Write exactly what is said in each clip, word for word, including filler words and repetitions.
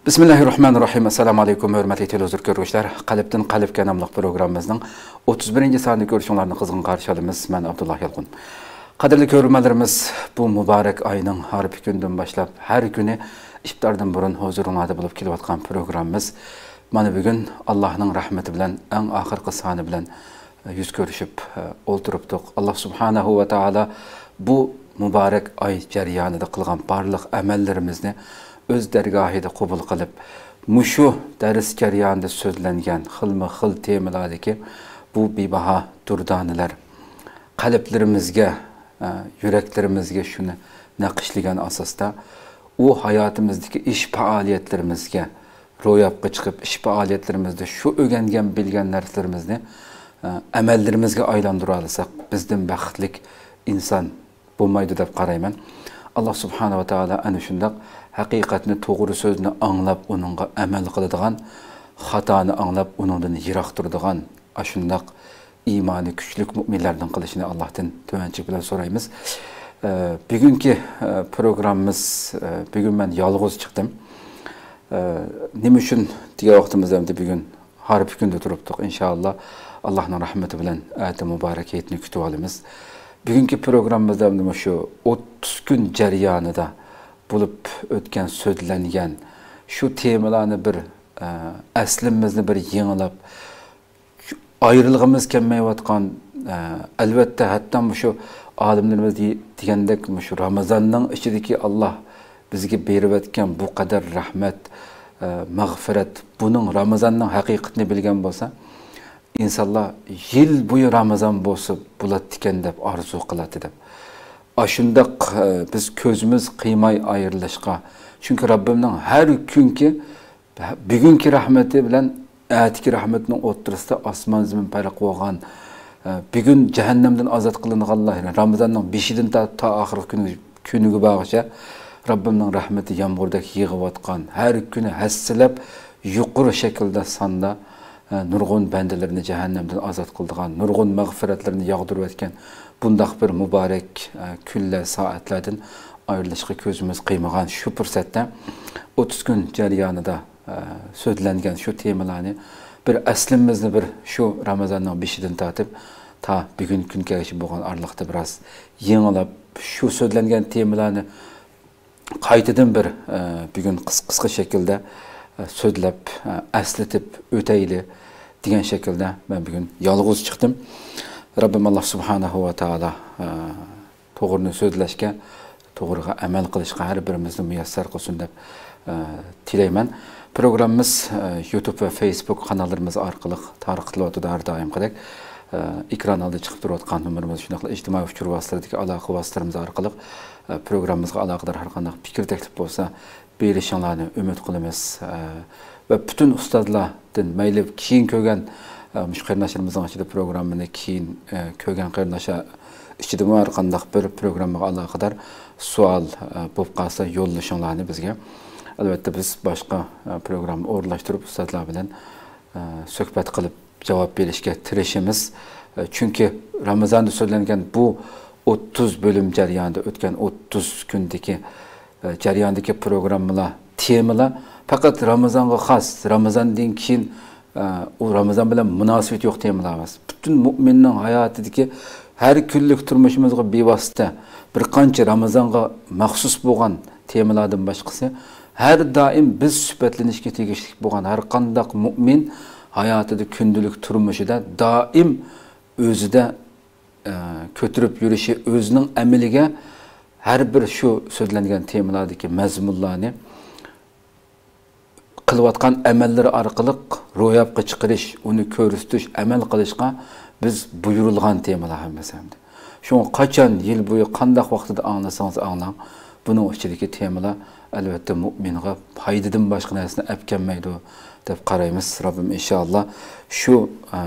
بىسمىللاھىررەھمانىررەھىم. ئەسسالامۇ ئەلەيكۇم، ھۆرمەتلىك تېلېۋىزور كۆرگۈچىلەر. قەلبتىن قەلبكە ناملىق پروگراممىمىزنىڭ ئوتتۇز بىرىنچى سانىنى كۆرۈشۈڭلارنى قىزغىن قارشى ئالىمىز. مەن ئابدۇللا يالقۇن. قەدىرلىك كۆرۈرمەنلىرىمىز، بۇ مۇبارەك ئاينىڭ ھارپا كۈنىدىن باشلاپ ھەر كۈنى ئىپتاردىن بۇرۇن ھۇزۇرۇڭلاردا بولۇپ كېلىۋاتقان پروگراممىمىز مانا بۈگۈن ئاللاھنىڭ رەھمىتى بىلەن ئەڭ ئاخىرقى سانى بىلەن يۈز كۆرۈشۈپ ئولتۇرۇپتۇق. ئاللاھ سۇبھانەھۇ ۋە تائالا بۇ مۇبارەك ئاي جەريانىدا قىلغان بارلىق ئەمەللىرىمىزنى ئۆز دەرگاھىدا قوبۇل قىلىپ، مۇشۇ دەرس جەريانىدا سۆزلەنگەن خىلمۇ خىل تېمىلاردىكى بۇ بىباھا دۇردانىلەر قەلبلىرىمىزگە، ئە، يۈرەكلىرىمىزگە شۇنى نەقىشلىگەن ئاساستا، ئۇ ھاياتىمىزدىكى ئىش پائالىيەتلىرىمىزگە روياپقا چىقىپ، ئىش پائالىيەتلىرىمىزدە شۇ ئۆگەنگەن، بىلگەن نەرسىلىرىمىزنى، ئە، ئەمەللىرىمىزگە ئايلاندۇرالىساق، بىزدىن بەختلىك ئىنسان بولمايدۇ دەپ قارايمەن. ئاللاھ سۇبھانەھۇ ۋە تائالا ئەنە شۇنداق ھەقىقەتنى، توغرا سۆزنى ئاڭلاپ، ئۇنىڭغا ئەمەل قىلىدىغان، خاتانى ئاڭلاپ، ئۇنىڭدىن يىراق تۇرىدىغان، ئاشۇنداق ئىمانى كۈچلۈك مۆمىنلەردىن قىلىشىنى ئاللاھتىن تۆۋەنچىلىك بىلەن سورايمىز. ئە، بۈگۈنكى، ئە، پروگراممىمىز، ئە، بۈگۈن مەن يالغۇز چىقتىم. ئە، نېمە ئۈچۈن دېگەن ۋاقتىمىزدا ئەمدى بۈگۈن ھارپا كۈندە تۇرۇپتۇق. ئىنشائاللا، ئاللاھنىڭ رەھمىتى بىلەن ئەتە مۇبارەك ھېيتنى كۈتۈۋالىمىز. بۈگۈنكى پروگراممىمىزدا مۇشۇ ئوتتۇز كۈن جەريانىدا بولۇپ ئۆتكەن، سۆزلەنگەن شۇ تېمىلارنى بىر، ئە، ئەسلىمىزنى بىر يېڭىلاپ، شۇ ئايرىلغىمىز كەلمەيۋاتقان، ئە، ئەلۋەتتە، ھەتتا مۇشۇ ئالىملىرىمىز دېي-، دېگەندەك، مۇشۇ رامىزاننىڭ ئىچىدىكى ئاللاھ بىزگە بېرىۋەتكەن بۇ قەدەر رەھمەت، ئە، مەغپىرەت، بۇنىڭ، رامىزاننىڭ ھەقىقىتىنى بىلگەن بولسا، ئىنسانلار يىل بويى رامىزان بولسا بولاتتىكەن دەپ ئارزۇ قىلاتتى دەپ. ئاشۇنداق، ئە، بىز كۆزىمىز قىيماي ئايرىلىشقا. چۈنكى رەببىمنىڭ ھەر كۈنكى، بۈگۈنكى رەھمىتى بىلەن ئەتىكى رەھمىتىنىڭ ئوتتۇرىسىدا ئاسمان زېمىن پەرق بولغان، ئە، بۈگۈن جەھەننەمدىن ئازاد قىلىنغانلار، يەنى رامىزاننىڭ بېشىدىن تا، تا ئاخىرقى كۈنى كۈنىگە بارغىچە رەببىمنىڭ رەھمىتى يامغۇردەك يېغىۋاتقان، ھەر كۈنى ھەسسىلەپ يۇقىرى شەكىلدە ساندا، ئە، نۇرغۇن بەندىلىرىنى جەھەننەمدىن ئازاد قىلىدىغان، نۇرغۇن مەغپىرەتلىرىنى ياغدۇرۇۋەتكەن بۇنداق بىر مۇبارەك، ئە، كۈنلەر، سائەتلەردىن ئايرىلىشقا كۆزىمىز قىيمىغان شۇ پۇرسەتتە، ئوتتۇز كۈن جەريانىدا، ئە، سۆزلەنگەن شۇ تېمىلارنى بىر ئەسلىمىزنى بىر شۇ رامىزاننىڭ بېشىدىن تارتىپ تا بۈگۈنكى كۈنگىچە بولغان ئارىلىقتا بىراز يېڭىلاپ، شۇ سۆزلەنگەن تېمىلارنى قايتىدىن بىر، ئە، بۈگۈن قىس-، قىسقا شەكىلدە، ئە، سۆزلەپ، ئە، ئەسلىتىپ ئۆتەيلى دېگەن شەكىلدە مەن بۈگۈن يالغۇز چىقتىم. رەببىم ئاللاھ سۇبھانەھۇ ۋە تائالا، ئە، توغرىنى سۆزلەشكە، توغرىغا ئەمەل قىلىشقا ھەر بىرىمىزنى مۇيەسسەر قىلسۇن دەپ، ئە، تىلەيمەن. پروگراممىمىز، ئە، يۇتۇب ۋە فېيسبۇك قاناللىرىمىز ئارقىلىق تارقىتىلىۋاتىدۇ ھەر دائىمقىدەك. ئە، ئېكران ئالدىدا چىقىپ تۇرۇۋاتقان نومۇرىمىز، شۇنداقلا ئىجتىمائىي ئۇچۇر ۋاسىتىلىرىدىكى ئالاقە ۋاسىتىلىرىمىز ئارقىلىق، ئە، پروگراممىمىزغا ئالاقىدار ھەر قانداق پىكىر، تەكلىپ بولسا بېرىشىڭلارنى ئۈمىد قىلىمىز. ئە، ۋە پۈتۈن ئۇستازلاردىن، مەيلى كېيىن كۆرگەن، ئە، مۇشۇ قېرىنداشلىرىمىزنىڭ ئىچىدە پروگراممىنى كېيىن، ئە، كۆرگەن قېرىنداشلار ئىچىدىمۇ ھەر قانداق بىر پروگراممىغا ئالاقىدار سوئال، ئە، بولۇپ قالسا يوللىشىڭلارنى بىزگە. ئەلۋەتتە، بىز باشقا، ئە، پروگرامما ئورۇنلاشتۇرۇپ ئۇستازلار بىلەن، ئە، سۆھبەت قىلىپ جاۋاب بېرىشكە تىرىشىمىز. ئە، چۈنكى رامىزاندا سۆزلەنگەن بۇ ئوتتۇز بۆلۈم جەريانىدا، ئۆتكەن ئوتتۇز كۈندىكى، ئە، جەرياندىكى پروگراممىلار، تېمىلار پەقەت رامىزانغا خاس، رامىزاندىن كېيىن، ئە، ئۇ رامىزان بىلەن مۇناسىۋىتى يوق تېمىلار ئەمەس. پۈتۈن مۇئمىننىڭ ھاياتىدىكى ھەر كۈنلۈك تۇرمۇشىمىزغا بىۋاسىتە بىر قانچە رامىزانغا مەخسۇس بولغان تېمىلاردىن باشقىسى، ھەر دائىم بىز سۈپەتلىنىشكە تېگىشلىك بولغان ھەر قانداق مۇئمىن ھاياتىدا، كۈندىلىك تۇرمۇشىدا دائىم ئۆزىدە، ئە، كۆتۈرۈپ يۈرۈشى، ئۆزىنىڭ ئەمىلىگە ھەر بىر شۇ سۆزلەنگەن تېمىلاردىكى مەزمۇنلارنى قىلىۋاتقان ئەمەللىرى ئارقىلىق روياپقا چىقىرىش، ئۇنى كۆرسىتىش، ئەمەل قىلىشقا بىز بۇيرۇلغان تېمىلار ھەممىسى ئەمدى. شۇڭا قاچان، يىل بويى، قانداق ۋاقتىدا ئاڭلىسىڭىز ئاڭلاڭ، بۇنىڭ ئىچىدىكى تېمىلار، ئەلۋەتتە، مۇئمىنغا پايدىدىن باشقا نەرسىنى ئەپكەلمەيدۇ دەپ قارايمىز. رەببىم ئىنشائاللا شۇ، ئە،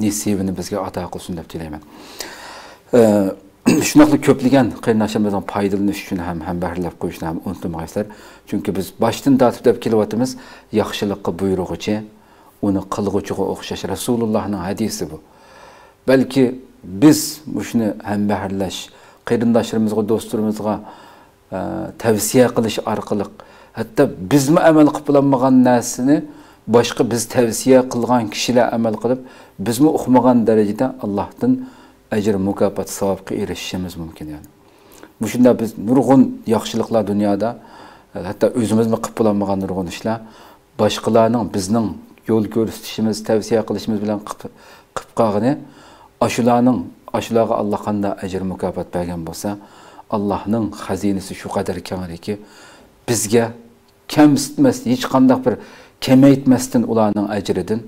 نېسىۋىنى بىزگە ئاتا قىلسۇن دەپ تىلەيمەن. ئە، شۇنداقلا كۆپلىگەن قېرىنداشلىرىمىزنىڭ پايدىلىنىش ئۈچۈن ھەم، ھەمبەھىرلەپ قويۇشنى ھەم ئۇنتۇمىغايسىلەر. چۈنكى بىز باشتىن تارتىپ دەپ كېلىۋاتىمىز، ياخشىلىققا بۇيرۇغۇچى، ئۇنى قىلغۇچىغا ئوخشاش. رەسۇلۇللاھنىڭ ھەدىسى بۇ. بەلكى بىز مۇشۇنى ھەمبەھىرلەش، قېرىنداشلىرىمىزغا، دوستلىرىمىزغا، ئە، تەۋسىيە قىلىش ئارقىلىق ھەتتا بىزمۇ ئەمەل قىلىپ بولالمىغان نەرسىنى باشقا بىز تەۋسىيە قىلغان كىشىلەر ئەمەل قىلىپ، بىزمۇ ئۇقمىغان دەرىجىدە ئاللاھتىن ئەجىر، مۇكاپات، ساۋابقا ئېرىشىشىمىز مۇمكىن. يەنى مۇشۇنداق بىز نۇرغۇن ياخشىلىقلار دۇنيادا، ھەتتا ئۆزىمىزمۇ قىلىپ بولالمىغان نۇرغۇن ئىشلار باشقىلارنىڭ بىزنىڭ يول كۆرسىتىشىمىز، تەۋسىيە قىلىشىمىز بىلەن قىپ-، قىپ قالغىنى، ئاشۇلارنىڭ، ئاشۇلارغا ئاللاھ قانداق ئەجىر، مۇكاپات بەرگەن بولسا، ئاللاھنىڭ خەزىنىسى شۇ قەدەر كەڭرىكى، بىزگە كەمسىتمەس، ھېچقانداق بىر كېمەيتمەستىن ئۇلارنىڭ ئەجرىدىن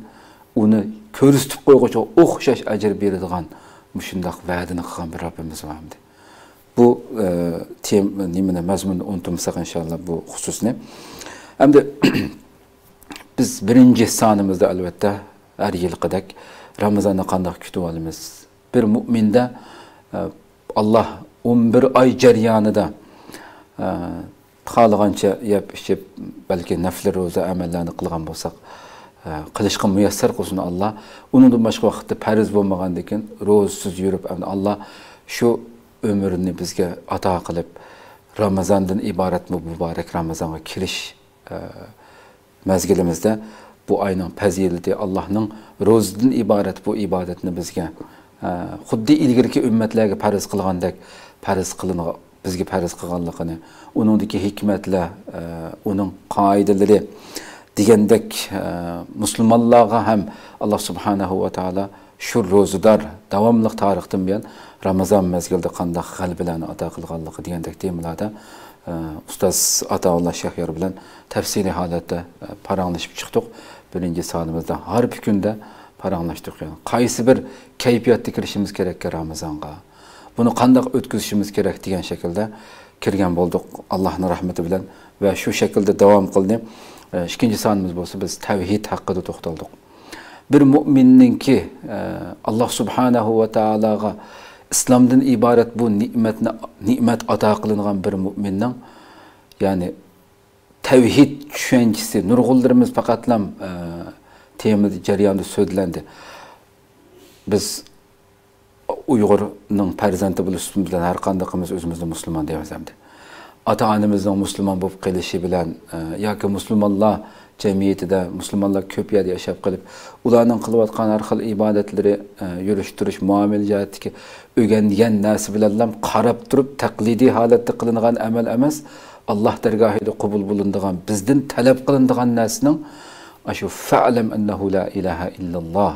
ئۇنى كۆرسىتىپ قويغۇچىغا ئوخشاش ئەجىر بېرىدىغان مۇشۇنداق ۋەدىنى قىلغان بىر رەببىمىز بار ئەمدى. بۇ، ئە، تېم-، نېمىنى، مەزمۇننى ئۇنتۇمىساق، ئىنشاللا، بۇ خۇسۇسنى. ئەمدى بىز بىرىنچى سانىمىزدا، ئەلۋەتتە، ھەر يىلقىدەك رامىزاننى قانداق كۈتۈۋالىمىز؟ بىر مۇئمىندە، ئە، ئاللاھ ئون بىر ئاي جەريانىدا، ئە، خالىغانچە يەپ ئىچىپ، بەلكى نەپلى روزا ئەمەللەرنى قىلغان بولساق، ئە، قىلىشقا مۇيەسسەر قىلسۇن ئاللاھ. ئۇنىڭدىن باشقا ۋاقىتتا پەرز بولمىغاندىن كېيىن روزىسىز يۈرۈپ، ئەمدى ئاللاھ شۇ ئۆمۈرنى بىزگە ئاتا قىلىپ، رامىزاندىن ئىبارەت بۇ مۇبارەك رامىزانغا كىرىش، ئە، مەزگىلىمىزدە بۇ ئاينىڭ پەزىلىتى، ئاللاھنىڭ روزىدىن ئىبارەت بۇ ئىبادەتنى بىزگە، ئە، خۇددى ئىلگىرىكى ئۈممەتلەرگە پەرز قىلغاندەك پەرز قىلىنغا-، بىزگە پەرز قىلغانلىقىنى، ئۇنىڭدىكى ھېكمەتلەر، ئە، ئۇنىڭ قائىدىلىرى دېگەندەك، ئە، مۇسۇلمانلارغا ھەم ئاللاھ سۇبھانەھۇ ۋە تائالا شۇ روزىدار داۋاملىق تارىختىن بۇيان رامىزان مەزگىلىدە قانداق غەلىبىلەرنى ئاتا قىلغانلىقى دېگەندەك تېمىلاردا، ئە، ئۇستاز ئاتاۋۇللا شەھيار بىلەن تەپسىلىي ھالەتتە، ئە، پاراڭلىشىپ چىقتۇق. بىرىنچى سانىمىزدا ھارپا كۈندە پاراڭلاشتۇق. يەنى قايسى بىر كەيپىياتتا كىرىشىمىز كېرەككەن رامىزانغا؟ بۇنى قانداق ئۆتكۈزۈشىمىز كېرەك دېگەن شەكىلدە كىرگەن بولدۇق، ئاللاھنىڭ رەھمىتى بىلەن. ۋە شۇ شەكىلدە داۋام قىلدى. ئە، ئىككىنچى سانىمىز بولسا بىز تەۋھىد ھەققىدە توختالدۇق. بىر مۇئمىننىڭكى، ئە، ئاللاھ سۇبھانەھۇ ۋە تائالاغا ئىسلامدىن ئىبارەت بۇ نېمەتنى، نېمەت ئاتا قىلىنغان بىر مۇئمىننىڭ، يەنى تەۋھىد چۈشەنچىسى، نۇرغۇنلىرىمىز پەقەتلەم، ئە، تېما جەريانىدا سۆزلەندى. بىز ئۇيغۇرنىڭ پەرزەنتى بولۇشىمىز بىلەن ھەر قاندىقىمىز ئۆزىمىزنى مۇسۇلمان دەيمىز ئەمدى. ئاتا-ئانىمىزنىڭ مۇسۇلمان بولۇپ قېلىشى بىلەن، ئە، ياكى مۇسۇلمانلار جەمئىيىتىدە، مۇسۇلمانلار كۆپ يەردە ياشاپ قېلىپ، ئۇلارنىڭ قىلىۋاتقان ھەر خىل ئىبادەتلىرى، ئە، يۈرۈش-تۇرۇش، مۇئامىلە جەھەتتىكى ئۆگەنگەن نەرسە بىلەنلا قاراپ تۇرۇپ تەقلىدىي ھالەتتە قىلىنغان ئەمەل ئەمەس، ئاللاھ دەرگاھىدا قوبۇل بولۇنىدىغان، بىزدىن تەلەپ قىلىنىدىغان نەرسىنىڭ ئاشۇ فەئلەم ئەننەھۇ لا ئىلاھە ئىللاللاھ.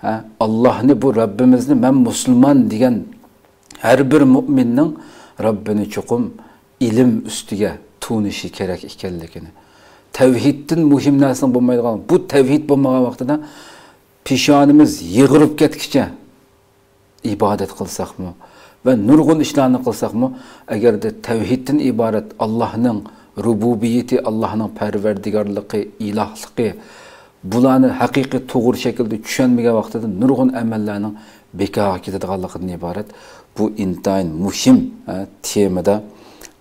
ھە، ئاللاھنى، بۇ رەببىمىزنى، مەن مۇسۇلمان دېگەن ھەر بىر مۇئمىننىڭ رەببىنى چوقۇم ئىلىم ئۈستىگە تونۇشى كېرەك ئىكەنلىكىنى، تەۋھىدتىن مۇھىم نەرسىنىڭ بولمايدىغان، بۇ تەۋھىد بولمىغان ۋاقتىدا پېشانىمىز يېغىرىپ كەتكىچە ئىبادەت قىلساقمۇ ۋە نۇرغۇن ئىشلارنى قىلساقمۇ، ئەگەردە تەۋھىدتىن ئىبارەت ئاللاھنىڭ رۇبۇبىيىتى، ئاللاھنىڭ پەرۋەردىگارلىقى، ئىلاھلىقى، بۇلارنى ھەقىقىي توغرا شەكىلدە چۈشەنمىگەن ۋاقتىدا نۇرغۇن ئەمەللەرنىڭ بىكارغا كېتىدىغانلىقىدىن ئىبارەت بۇ ئىنتايىن مۇھىم، ئە، تېمىدا،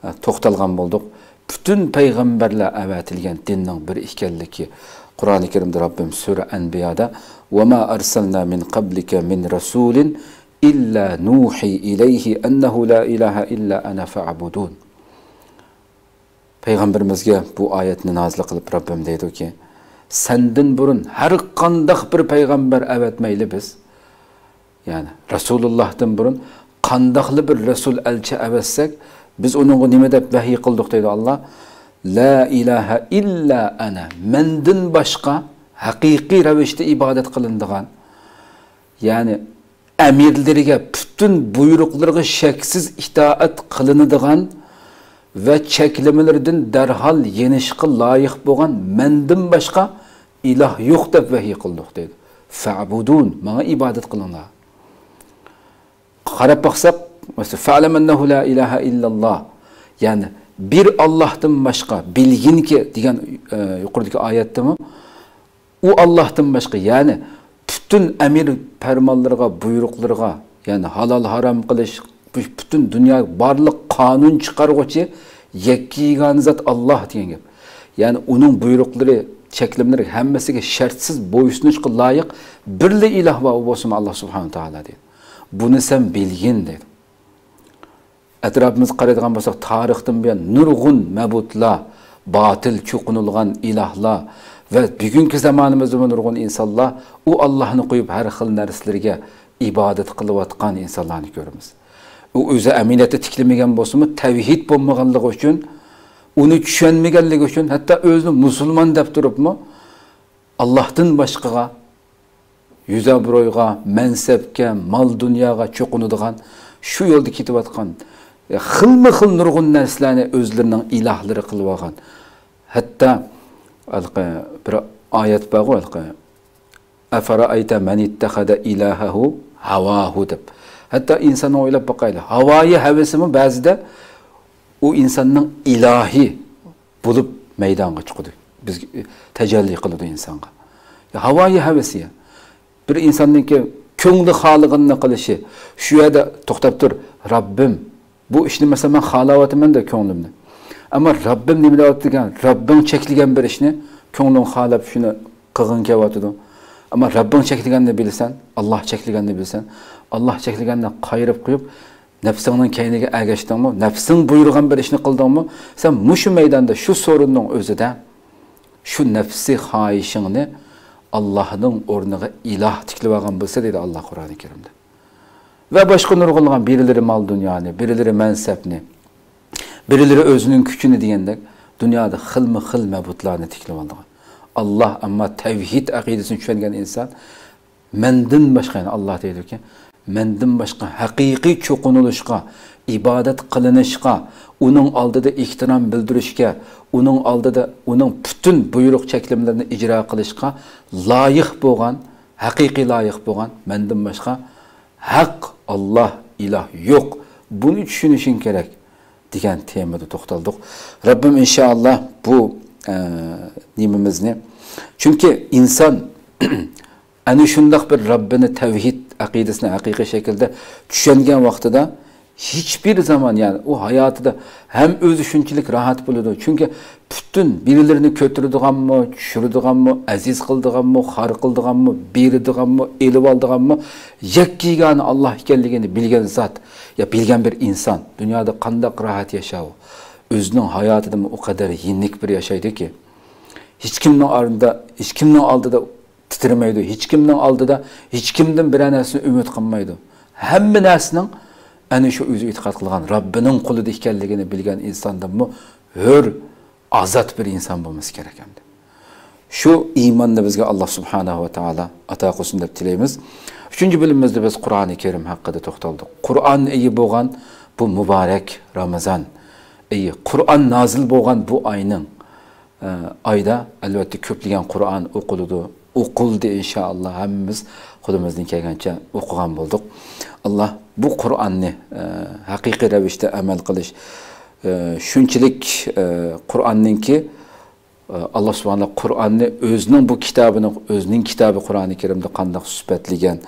ئە، توختالغان بولدۇق. پۈتۈن پەيغەمبەرلەر ئەۋەتىلگەن دىننىڭ بىر ئىكەنلىكى. قۇرئانى كەرىمدە رەببىم سۈرە ئەنبىيادا، «وما أرسلنا من قبلك من رسول إلا نوحي إليه أنه لا إله إلا أنا فاعبدون.» پەيغەمبىرىمىزگە بۇ ئايەتنى نازىل قىلىپ رەببىم دەيدۇكى، سەندىن بۇرۇن ھەر قانداق بىر پەيغەمبەر ئەۋەتمەيلى بىز. يەنى رەسۇلۇللاھتىن بۇرۇن قانداقلا بىر رەسۇل، ئەلچى ئەۋەتسەك، بىز ئۇنىڭغا نېمە دەپ ۋەھىي قىلدۇق دەيدۇ ئاللاھ؟ لا إله إلا أنا، مەندىن باشقا ھەقىقىي رەۋىشتە ئىبادەت قىلىنىدىغان، يەنى ئەمىرلىرىگە، پۈتۈن بۇيرۇقلىرىغا شەكسىز ئىتائەت قىلىنىدىغان ۋە چەكلىمىلىرىدىن دەرھال يېنىشقا لايىق بولغان مەندىن باشقا ئىلاھ يوق دەپ ۋەھىي قىلدۇق دەيدۇ. فەئبۇدۇن، ماڭا ئىبادەت قىلىڭلار. قاراپ باقساق، مەسىلەن، فەئلەم ئەننەھۇ لا ئىلاھە ئىللاللاھ، يەنى بىر ئاللاھتىن باشقا، بىلگىنكى دېگەن، ئە، يۇقىرىدىكى ئايەتتىمۇ، ئۇ ئاللاھتىن باشقا، يەنى پۈتۈن ئەمىر پەرمانلىرىغا، بۇيرۇقلىرىغا، يەنى ھالال ھارام قىلىش، پۈتۈن دۇنيا بارلىق قانۇن چىقارغۇچى يەككە يېگانە زات ئاللاھ دېگەن گەپ. يەنى ئۇنىڭ بۇيرۇقلىرى، چەكلىمىلىرى ھەممىسىگە شەرتسىز بويسۇنۇشقا لايىق بىرلا ئىلاھ بار، ئۇ بولسىمۇ ئاللاھ سۇبھانەھۇ ۋە تائالا دەيدۇ. بۇنى سەن بىلگىن دەيدۇ. ئەتراپىمىزغا قارايدىغان بولساق، تارىختىن بۇيان نۇرغۇن مەبۇدلار، باتىل چوقۇنۇلغان ئىلاھلار ۋە بۈگۈنكى زامانىمىزدىمۇ نۇرغۇن ئىنسانلار ئۇ ئاللاھنى قويۇپ، ھەر خىل نەرسىلەرگە ئىبادەت قىلىۋاتقان ئىنسانلارنى كۆرىمىز. ئۇ ئۆزى ئەمەلىيەتتە تىكلىمىگەن بولسىمۇ، تەۋھىد بولمىغانلىقى ئۈچۈن، ئۇنى چۈشەنمىگەنلىكى ئۈچۈن، ھەتتا ئۆزىنى مۇسۇلمان دەپ تۇرۇپمۇ، ئاللاھتىن باشقىغا، يۈز ئابرويغا، مەنسەپكە، مال-دۇنياغا چوقۇنىدىغان، شۇ يولدا كېتىۋاتقان، خىلمۇ خىل نۇرغۇن نەرسىلەرنى ئۆزلىرىنىڭ ئىلاھلىرى قىلىۋالغان. ھەتتا ھېلىقى بىر ئايەت بارغۇ، ھېلىقى، «ئەفەرەئەيتە مەنىتتەخەدە ئىلاھەھۇ ھاۋاھۇ» دەپ. ھەتتا ئىنساننى ئويلاپ باقايلى. ھاۋايى ھەۋىسىمۇ بەزىدە ئۇ ئىنساننىڭ ئىلاھى بولۇپ مەيدانغا چىقىدۇ. بىزگە تەجەللى قىلىدۇ ئىنسانغا. يا ھاۋايى ھەۋىسى يا. بىر ئىنساننىڭكى كۆڭلى خالىغىنىنى قىلىشى. شۇ يەردە توختاپ تۇر، «رەببىم، بۇ ئىشنى مەسىلەن مەن خالاۋاتىمەن» دە كۆڭلۈمنى. ئەمما «رەببىم نېمە دەۋاتىدىكەن؟» رەببىڭ چەكلىگەن بىر ئىشنى كۆڭلۈڭ خالاپ شۇنى قىلغىڭ كېلىۋاتىدۇ. ئەمما رەببىڭ چەكلىگەننى بىلىسەن، ئاللاھ چەكلىگەننى بىلسەن، ئاللاھ چەكلىگەننى قايرىپ قويۇپ، نەپسىڭنىڭ كەينىگە ئەگەشتىڭمۇ؟ نەپسىڭ بۇيرۇغان بىر ئىشنى قىلدىڭمۇ؟ سەن مۇشۇ مەيداندا، شۇ سورۇننىڭ ئۆزىدە شۇ نەپسىي خاھىشىڭنى ئاللاھنىڭ ئورنىغا ئىلاھ تىكلىۋالغان بولسا، دەيدۇ ئاللاھ قۇرئانى كەرىمدە. ۋە باشقا نۇرغۇنلىغان، بىرىلىرى مال-دۇنيانى، بىرىلىرى مەنسەپنى، بىرىلىرى ئۆزىنىڭ كۈچىنى دېگەندەك، دۇنيادا خىلمۇ خىل مەبۇتلارنى تىكلىۋالىدىغان. ئاللاھ، ئەمما تەۋھىد ئەقىدىسىنى چۈشەنگەن ئىنسان، مەندىن باشقا، يەنى ئاللاھ دەيدۇكى، مەندىن باشقا ھەقىقىي چوقۇنۇلۇشقا، ئىبادەت قىلىنىشقا، ئۇنىڭ ئالدىدا ئېھتىرام بىلدۈرۈشكە، ئۇنىڭ ئالدىدا ئۇنىڭ پۈتۈن بۇيرۇق چەكلىمىلىرىنى ئىجرا قىلىشقا لايىق بولغان، ھەقىقىي لايىق بولغان، مەندىن باشقا ھەق ئاللاھ، ئىلاھ يوق. بۇنى چۈشىنىشىڭ كېرەك، دېگەن تېمىدا توختالدۇق. رەببىم ئىنشائاللاھ بۇ، ئە، نېمىمىزنى، چۈنكى ئىنسان ئەنە شۇنداق بىر رەببىنى، تەۋھىد ئەقىدىسىنى ھەقىقىي شەكىلدە چۈشەنگەن ۋاقتىدا ھېچبىر زامان، يەنى ئۇ ھاياتىدا ھەم ئۆزى شۇنچىلىك راھەت بولىدۇ. چۈنكى پۈتۈن بىرىلىرىنى كۆتۈرىدىغانمۇ، چۈشۈرىدىغانمۇ، ئەزىز قىلىدىغانمۇ، خار قىلىدىغانمۇ، بېرىدىغانمۇ، ئېلىۋالىدىغانمۇ يەككە يېگانە ئاللاھ ئىكەنلىكىنى بىلگەن زات، يا بىلگەن بىر ئىنسان دۇنيادا قانداق راھەت ياشاۋۇ؟ ئۆزىنىڭ ھاياتىدىمۇ ئۇ قەدەر يېنىك بىر ياشايدۇكى، ھېچكىمنىڭ ئارىدا، ھېچكىمنىڭ ئالدىدا تىترىمەيدۇ. ھېچكىمنىڭ ئالدىدا، ھېچكىمدىن بىرەر نەرسىنى ئۈمىد قىلمايدۇ. ھەممە نەرسىنىڭ ئەنە شۇ ئۆزى ئېتىقاد قىلغان رەببىنىڭ قولىدا ئىكەنلىكىنى بىلگەن ئىنساندىنمۇ ھۆر، ئازاد بىر ئىنسان بولمىسى كېرەك ئەمدى. شۇ ئىماننى بىزگە ئاللاھ سۇبھانەھۇ ۋە تائالا ئاتا قىلسۇن دەپ تىلەيمىز. ئۈچىنچى بۆلۈمىمىزدە بىز قۇرئانى كەرىم ھەققىدە توختالدۇق. قۇرئان ئېيى بولغان بۇ مۇبارەك رامىزان ئېيى، قۇرئان نازىل بولغان بۇ ئاينىڭ ئايدا، ئەلۋەتتە، كۆپلىگەن قۇرئان ئوقۇلىدۇ. ئوقۇلدى، ئىنشائاللا، ھەممىمىز قولىمىزدىن كەلگەنچە ئوقۇغان بولدۇق. ئاللا بۇ قۇرئاننى، ئە، ھەقىقىي رەۋىشتە ئەمەل قىلىش، ئە، شۇنچىلىك، ئە، قۇرئاننىڭكى، ئە، ئاللا سۇبھانەللا قۇرئاننى ئۆزىنىڭ بۇ كىتابىنى، ئۆزىنىڭ كىتابى قۇرئانى كەرىمدە قانداق سۈپەتلىگەن،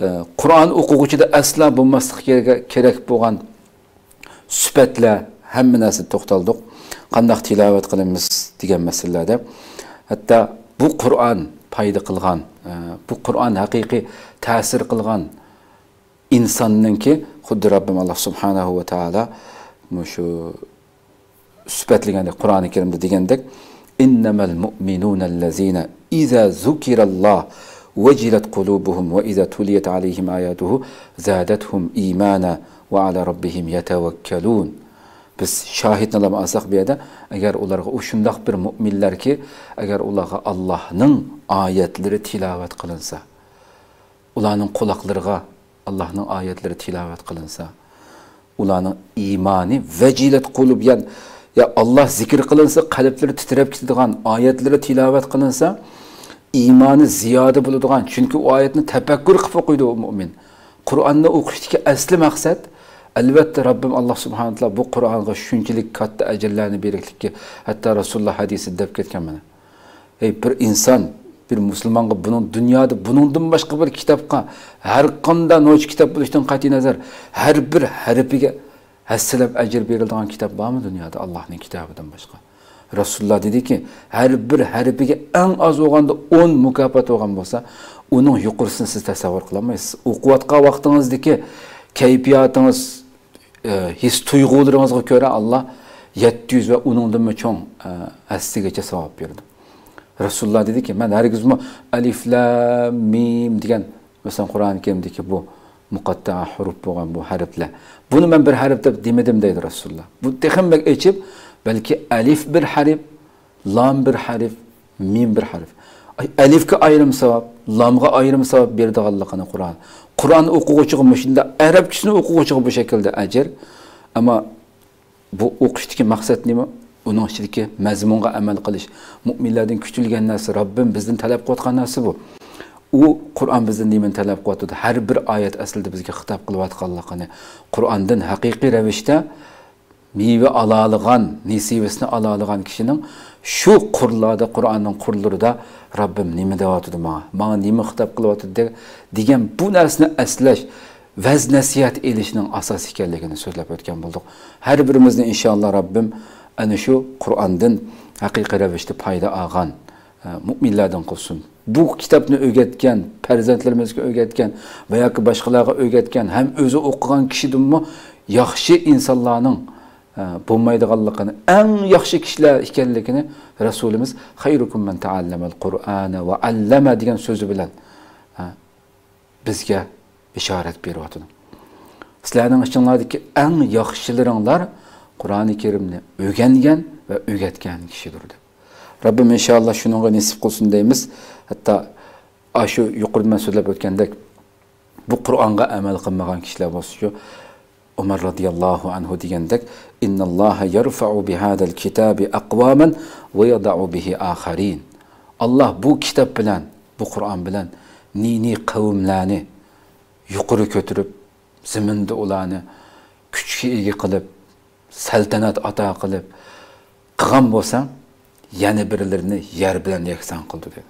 ئە، قۇرئان ئوقۇغۇچىدا ئەسلا بولماسلىقى كېرەك، كېرەك بولغان سۈپەتلەر، ھەممە نەرسىدە توختالدۇق. قانداق تىلاۋەت قىلىمىز دېگەن مەسىلىلەردە. ھەتتا بۇ قۇرئان پايدا قىلغان، ئە، بۇ قۇرئان ھەقىقىي تەسىر قىلغان ئىنساننىڭكى، خۇددى رەببىم ئاللا سۇبھانەھۇ ۋە تائالا مۇشۇ سۈپەتلىگەندەك، قۇرئانى كەرىمدە دېگەندەك، «ئىننەمەل مۇئمىنۇنەللەزىنە ئىزا زۇكىراللا ۋەجىلەت قۇلۇبۇھۇم ۋە ئىزا تۇلىيەت ئەلەيھىم ئاياتۇھۇ زادەتھۇم ئىمانا ۋە ئەلا رەببىھىم يەتەۋەككەلۇن.» بىز شاھىدنى ئالساق بۇ يەردە، ئەگەر ئۇلارغا، ئۇ شۇنداق بىر مۇئمىنلەركى، ئەگەر ئۇلارغا ئاللاھنىڭ ئايەتلىرى تىلاۋەت قىلىنسا، ئۇلارنىڭ قۇلاقلىرىغا ئاللاھنىڭ ئايەتلىرى تىلاۋەت قىلىنسا، ئۇلارنىڭ ئىمانى ۋەجىلەت قۇلۇب، يەنى، يا، ئاللاھ زىكىر قىلىنسا، قەلبلىرى تىترەپ كېتىدىغان، ئايەتلىرى تىلاۋەت قىلىنسا، ئىمانى زىيادە بولىدىغان، چۈنكى ئۇ ئايەتنى تەپەككۇر قىلىپ ئوقۇيدۇ ئۇ مۇئمىن. قۇرئاننى ئوقۇشتىكى ئەسلى مەقسەت، ئەلۋەتتە، رەببىم ئاللاھ سۇبھانەھۇ ۋە تائالا بۇ قۇرئانغا شۇنچىلىك كاتتا ئەجىرلەرنى بېرىكلىككە، ھەتتا رەسۇلۇللاھ ھەدىسىدە دەپ كەتكەن مانا. ئەي، بىر ئىنسان، بىر مۇسۇلمانغا بۇنىڭ دۇنيادا بۇنىڭدىن باشقا بىر كىتابقا، ھەر قانداق نوچى كىتاب بولۇشتىن قەتئىينەزەر، ھەر بىر ھەرپىگە ھەسسىلەپ ئەجىر بېرىلىدىغان كىتاب بارمۇ دۇنيادا ئاللاھنىڭ كىتابىدىن باشقا؟ رەسۇلۇللاھ دېدىكى، ھەر بىر ھەرپىگە ئەڭ ئاز بولغاندا ئون مۇكاپات بولغان بولسا، ئۇنىڭ يۇقىرىسىنى سىز تەسەۋۋۇر قىلالمايسىز. ئوقۇۋاتقان ۋاقتىڭىزدىكى كەيپىياتىڭىز، ئە، ھېس تۇيغۇلىرىڭىزغا كۆرە ئاللاھ يەتتە يۈز ۋە ئۇنىڭدىنمۇ چوڭ، ئە، ھەسسىگىچە ساۋاب بېرىدۇ. رەسۇلۇللا دېدىكى، مەن ھەرگىزمۇ ئەلىف، لام، مىم دېگەن، مەسىلەن، قۇرئان كەرىمدىكى بۇ مۇقەتتا ھۇرۇپ بولغان بۇ ھەرپلەر، بۇنى مەن بىر ھەرپ دەپ دېمىدىم، دەيدۇ رەسۇلۇللا. بۇ تېخىمۇ بەك ئېچىپ، بەلكى ئەلىف بىر ھەرپ، لام بىر ھەرپ، مىم بىر ھەرپ. ئەلىفكە ئايرىم ساۋاب، لامغا ئايرىم ساۋاب بېرىدىغانلىقىنى قۇرئان. قۇرئان ئوقۇغۇچىغا مۇشۇنداق، ئەرەبچىسىنى ئوقۇغۇچىغا بۇ شەكىلدە ئەجىر. ئەمما بۇ ئوقۇشتىكى مەقسەت نېمە؟ ئۇنىڭ ئىچىدىكى مەزمۇنغا ئەمەل قىلىش. مۆمىنلەردىن كۈتۈلگەن نەرسە، رەببىم بىزدىن تەلەپ قىلىۋاتقان نەرسە بۇ. ئۇ قۇرئان بىزدىن نېمىنى تەلەپ قىلىۋاتىدۇ؟ ھەر بىر ئايەت ئەسلىدە بىزگە خىتاب قىلىۋاتقانلىقىنى، قۇرئاندىن ھەقىقىي رەۋىشتە مېۋە ئالالىغان، نېسىۋىسىنى ئالالىغان كىشىنىڭ شۇ قۇرلاردا، قۇرئاننىڭ قۇرلىرىدا رەببىم نېمە دەۋاتىدۇ ماڭا، ماڭا نېمە خىتاب قىلىۋاتىدۇ دە-، دېگەن بۇ نەرسىنى ئەسلەش، ۋەز نەسىھەت ئېلىشنىڭ ئاساسى ئىكەنلىكىنى سۆزلەپ ئۆتكەن بولدۇق. ھەر بىرىمىزنى ئىنشائاللا رەببىم ئەنە شۇ قۇرئاندىن ھەقىقىي رەۋىشتە پايدا ئالغان، ئە، مۆمىنلەردىن قىلسۇن. بۇ كىتابنى ئۆگەتكەن، پەرزەنتلىرىمىزگە ئۆگەتكەن ۋە ياكى باشقىلارغا ئۆگەتكەن ھەم ئۆزى ئوقۇغان كىشىدىنمۇ ياخشى ئىنسانلارنىڭ، ئە، بولمايدىغانلىقىنى، ئەڭ ياخشى كىشىلەر ئىكەنلىكىنى رەسۇلىمىز، خەيرۇكۇم مەن تەئەللەمەل قۇرئانە ۋە ئەللەمە دېگەن سۆزى بىلەن، ئە، بىزگە بېشارەت بېرىۋاتىدۇ. سىلەرنىڭ ئىچىڭلاردىكى ئەڭ ياخشىلىرىڭلار قۇرئانى كەرىمنى ئۆگەنگەن ۋە ئۆگەتكەن كىشىدۇر، دەپ. رەببىم ئىنشائاللا شۇنىڭغا نېسىپ قىلسۇن دەيمىز. ھەتتا ئاشۇ يۇقىرىدا مەن سۆزلەپ ئۆتكەندەك، بۇ قۇرئانغا ئەمەل قىلمىغان كىشىلەر بولسىچۇ؟ ئۆمەر رەزىياللاھۇ ئەنھۇ دېگەندەك، ئىنناللاھە يەرفەئۇ بىھازەل كىتابى ئەقۋامەن ۋە يەزەئۇ بىھى ئاخەرىن. ئاللاھ بۇ كىتاب بىلەن، بۇ قۇرئان بىلەن نى-نى قەۋملەرنى يۇقىرى كۆتۈرۈپ، زېمىندا ئۇلارنى كۈچكە ئىگە قىلىپ، سەلتەنەت ئاتا قىلىپ قىلغان بولسا، يەنە بىرلىرىنى يەر بىلەن يەكسان قىلىدۇ، دېدى.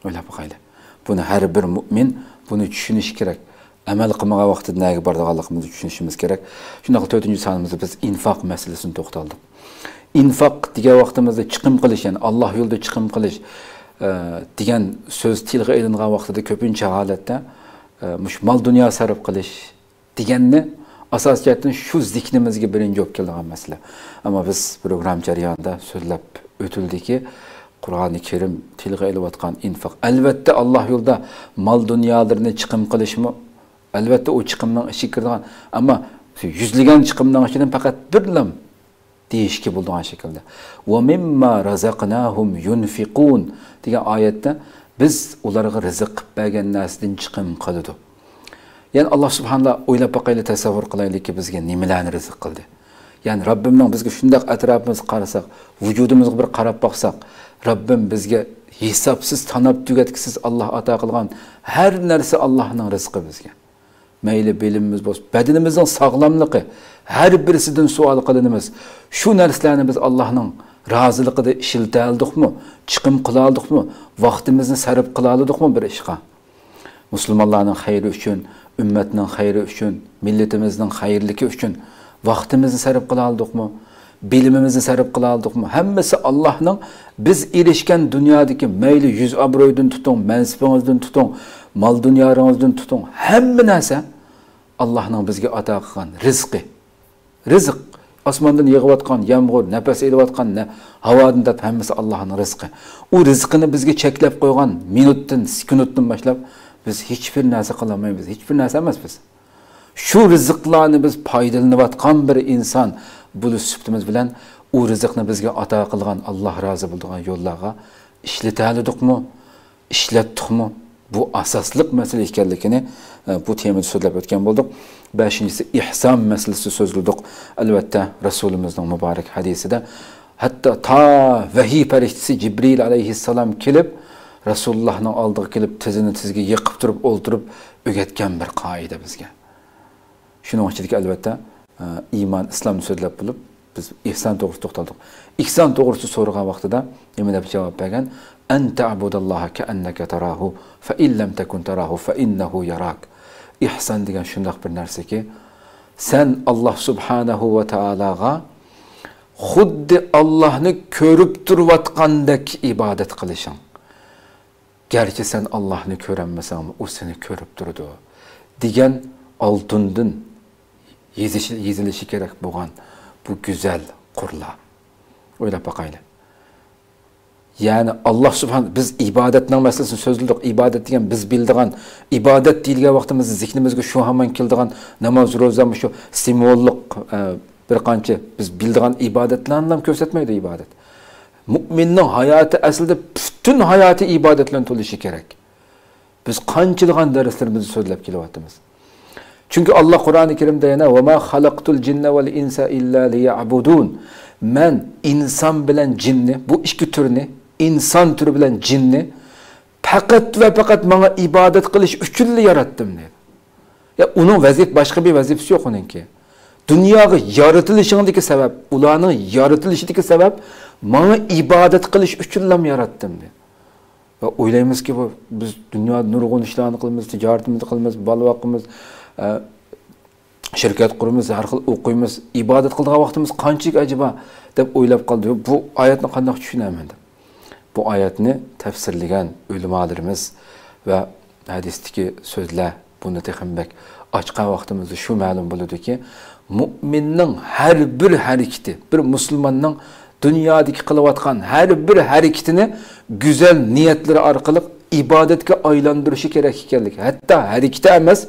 ئويلاپ باقايلى. بۇنى ھەر بىر مۆمىن بۇنى چۈشىنىشى كېرەك. ئەمەل قىلمىغان ۋاقتىدا نەگە بارىدىغانلىقىمىزنى چۈشىنىشىمىز كېرەك. شۇنداقلا تۆتىنچى سانىمىزدا بىز ئىنفاق مەسىلىسىنى توختالدۇق. ئىنفاق دېگەن ۋاقتىمىزدا چىقىم قىلىش، يەنى ئاللاھ يولىدا چىقىم قىلىش، ئە، دېگەن سۆز تىلغا ئېلىنغان ۋاقتىدا كۆپىنچە ھالەتتە، ئە، مۇشۇ مال-دۇنيا سەرپ قىلىش دېگەننى ئاساسىي جەھەتتىن شۇ زېھنىمىزگە بىرىنچى بولۇپ كېلىدىغان مەسىلە. ئەمما بىز پروگرامما جەريانىدا سۆزلەپ ئۆتۈلدىكى، قۇرئانى كەرىم تىلغا ئېلىۋاتقان ئىنفاق. ئەلۋەتتە، ئاللاھ يولىدا مال-دۇنيالىرىنى چىقىم قىلىشمۇ، ئەلۋەتتە، ئۇ چىقىمنىڭ ئىچىگە كىرىدىغان. ئەمما يۈزلىگەن چىقىمنىڭ ئىچىدىن پەقەت بىرلا دېيىشكە بولىدىغان شەكىلدە، ۋە مىمما رازاقناھۇم يۇنفىقۇن دېگەن ئايەتتە، بىز ئۇلارغا رىزىق قىلىپ بەرگەن نەرسىدىن چىقىم قىلىدۇ. يەنى، ئاللاھ سۇبھانەللا، ئويلاپ باقايلى، تەسەۋۋۇر قىلايلىكى، بىزگە نېمىلەرنى رىزىق قىلدى؟ يەنى، رەببىمنىڭ بىزگە شۇنداق ئەتراپىمىزغا قارىساق، ۋۇجۇدىمىزغا بىر قاراپ باقساق، رەببىم بىزگە ھېسابسىز، تاناپ تۈگەتكۈسىز ئاللاھ ئاتا قىلغان ھەر نەرسە ئاللاھنىڭ رىزقى بىزگە. مەيلى بىلىمىمىز بولسۇن، بەدىنىمىزنىڭ ساغلاملىقى، ھەر بىرسىدىن سوئال قىلىنىمىز. شۇ نەرسىلەرنى بىز ئاللاھنىڭ رازىلىقىدا ئىشلىتەلىدۇقمۇ، چىقىم قىلالىدۇقمۇ، ۋاقتىمىزنى سەرپ قىلالىدۇقمۇ بىر ئىشقا؟ مۇسۇلمانلارنىڭ خەيرى ئۈچۈن، ئۈممەتنىڭ خەيرى ئۈچۈن، مىللىتىمىزنىڭ خەيرلىكى ئۈچۈن ۋاقتىمىزنى سەرپ قىلالىدۇقمۇ؟ بىلىمىمىزنى سەرپ قىلالىدۇقمۇ؟ ھەممىسى ئاللاھنىڭ بىز ئېرىشكەن دۇنيادىكى، مەيلى يۈز ئابرۇيدىن تۇتۇڭ، مەنسىپىڭىزدىن تۇتۇڭ، مال دۇنيالىرىڭىزدىن تۇتۇڭ، ھەممە نەرسە ئاللاھنىڭ بىزگە ئاتا قىلغان رىزقى. رىزىق، ئاسماندىن يېغىۋاتقان يامغۇر، نەپەس ئېلىۋاتقان نە-، ھاۋادىن دەپ ھەممىسى ئاللاھنىڭ رىزقى. ئۇ رىزقىنى بىزگە چەكلەپ قويغان مىنۇتتىن، سېكۇنتتىن باشلاپ بىز ھېچبىر نەرسە قىلالمايمىز، ھېچبىر نەرسە ئەمەس بىز. شۇ رىزىقلارنى بىز پايدىلىنىۋاتقان بىر ئىنسان بولۇش سۈپىتىمىز بىلەن، ئۇ رىزىقنى بىزگە ئاتا قىلغان، ئاللاھ رازى بولىدىغان يوللارغا ئىشلىتەلىدۇقمۇ، ئىشلەتتۇقمۇ؟ بۇ ئاساسلىق مەسىلە ئىكەنلىكىنى، ئە، بۇ تېمىدا سۆزلەپ ئۆتكەن بولدۇق. بەشىنچىسى، ئېھسان مەسىلىسى سۆزلىدۇق. ئەلۋەتتە، رەسۇلىمىزنىڭ مۇبارەك ھەدىسىدە، ھەتتا تا ۋەھىي پەرىشتىسى جىبرىل ئەلەيھىسسالام كېلىپ، رەسۇلۇللاھنىڭ ئالدىغا كېلىپ، تىزىنى تىزگە يېقىپ تۇرۇپ، ئولتۇرۇپ ئۆگەتكەن بىر قائىدە بىزگە. شۇنىڭ ئىچىدىكى، ئەلۋەتتە، ئە، ئىمان، ئىسلامنى سۆزلەپ بولۇپ، بىز ئېھسان توغرىسىدا توختالدۇق. ئېھسان توغرىسىدا سورىغان ۋاقتىدا نېمە دەپ جاۋاب بەرگەن؟ «ئەن تەبۇدەللاھە كەئەننەكە تەراھۇ، فەئىن لەم تەكۇن تەراھۇ، فەئىننەھۇ ياراك.» ئېھسان دېگەن شۇنداق بىر نەرسىكى، سەن ئاللاھ سۇبھانەھۇ ۋە تائالاغا خۇددى ئاللاھنى كۆرۈپ تۇرۇۋاتقاندەك ئىبادەت قىلىشىڭ. گەرچە سەن ئاللاھنى كۆرەلمىسەڭمۇ، ئۇ سېنى كۆرۈپ تۇرىدۇ، دېگەن ئالتۇندىن يېزىش-، يېزىلىشى كېرەك بولغان بۇ گۈزەل، قۇرلا. ئويلاپ باقايلى. يەنى، ئاللا سۇبھان، بىز ئىبادەتنىڭ مەسىلىسىنى سۆزلىدۇق. ئىبادەت دېگەن بىز بىلىدىغان، ئىبادەت دېيىلگەن ۋاقتىمىزدا زېھنىمىزگە شۇ ھامان كېلىدىغان ناماز، روزا، مۇشۇ سىمۋوللۇق، ئە، بىر قانچە بىز بىلىدىغان ئىبادەتلەرنىلا كۆرسەتمەيدۇ ئىبادەت. مۇئمىننىڭ ھاياتى ئەسلىدە پۈتۈن ھاياتى ئىبادەت بىلەن تولۇشى كېرەك. بىز قانچىلىغان دەرسلىرىمىزدە سۆزلەپ كېلىۋاتىمىز. چۈنكى ئاللا قۇرئانى كەرىمدە يەنە، «ۋەما خەلەقتۇل جىننە ۋەل ئىنسە ئىللا لىيەبۇدۇن.» مەن ئىنسان بىلەن جىننى، بۇ ئىككى تۈرنى، ئىنسان تۈرى بىلەن جىننى پەقەت ۋە پەقەت ماڭا ئىبادەت قىلىش ئۈچۈنلا ياراتتىم، دەيدۇ. يا، ئۇنىڭ ۋەزىپ-، باشقا بىر ۋەزىپىسى يوق ئۇنىڭكى. دۇنياغا يارىتىلىشىڭدىكى سەۋەب، ئۇلارنىڭ يارىتىلىشىدىكى سەۋەب، ماڭا ئىبادەت قىلىش ئۈچۈنلا ياراتتىم، دەيدۇ. ۋە ئويلايمىزكى، بۇ، بىز دۇنيادا نۇرغۇن ئىشلارنى قىلىمىز، تىجارىتىمىزنى قىلىمىز، بالا باقىمىز، ئە، شىركەت قۇرىمىز، ھەر خىل ئوقۇيمىز، ئىبادەت قىلىدىغان ۋاقتىمىز قانچىلىك ئەجەبا، دەپ ئويلاپ قالدى. بۇ ئايەتنى قانداق چۈشىنەمەن دەپ. بۇ ئايەتنى تەپسىرلىگەن ئۆلىمالىرىمىز ۋە ھەدىستىكى سۆزلەر بۇنى تېخىمۇ بەك ئاچقان ۋاقتىمىزدا شۇ مەلۇم بولىدۇكى، مۇئمىننىڭ ھەر بىر ھەرىكىتى، بىر مۇسۇلماننىڭ دۇنيادىكى قىلىۋاتقان ھەر بىر ھەرىكىتىنى گۈزەل نىيەتلىرى ئارقىلىق ئىبادەتكە ئايلاندۇرۇشى كېرەك ئىكەنلىكى، ھەتتا ھەرىكىتى ئەمەس،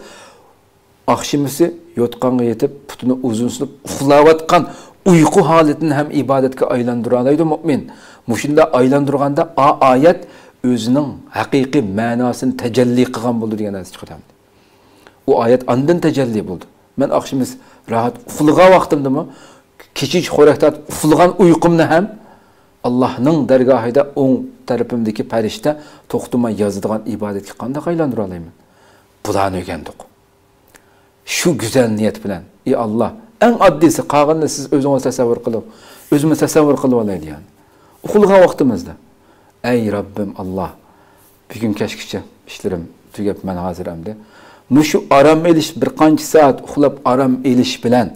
ئاخشىمىسى يوتقانغا يېتىپ، پۇتىنى ئۇزۇن سۇنۇپ ئۇخلاۋاتقان ئۇيقۇ ھالىتىنى ھەم ئىبادەتكە ئايلاندۇرالايدۇ مۇئمىن. مۇشۇنداق ئايلاندۇرغاندا، ئا ئايەت ئۆزىنىڭ ھەقىقىي مەناسىنى تەجەللى قىلغان بولىدۇ دېگەن ھەدىس چىقىدۇ. ئۇ ئايەت ئاندىن تەجەللى بولدى. مەن ئاخشىمى راھەت ئۇخلىغان ۋاقتىمدىمۇ، كېچىچە خورەك تارتىپ ئۇخلىغان ئۇيقۇمنى ھەم ئاللانىڭ دەرگاھىدا ئوڭ تەرىپىمدىكى پەرىشتە توختىماي يازىدىغان ئىبادەتكە قانداق ئايلاندۇرالايمەن؟ بۇلارنى ئۆگەندۇق. شۇ گۈزەل نىيەت بىلەن، ئى ئاللا، ئەڭ ئاددىيسى، قالغىنىنى سىز ئۆزىڭىز تەسەۋۋۇر قىلىڭ، ئۆزىمىز تەسەۋۋۇر قىلىۋالايلى، يەنى. ئۇخلىغان ۋاقتىمىزدا، ئەي رەببىم ئاللا، بۈگۈن كەچكىچە ئىشلىرىم تۈگەپ، مەن ھازىر ئەمدى مۇشۇ ئارام ئېلىش، بىر قانچە سائەت ئۇخلاپ ئارام ئېلىش بىلەن،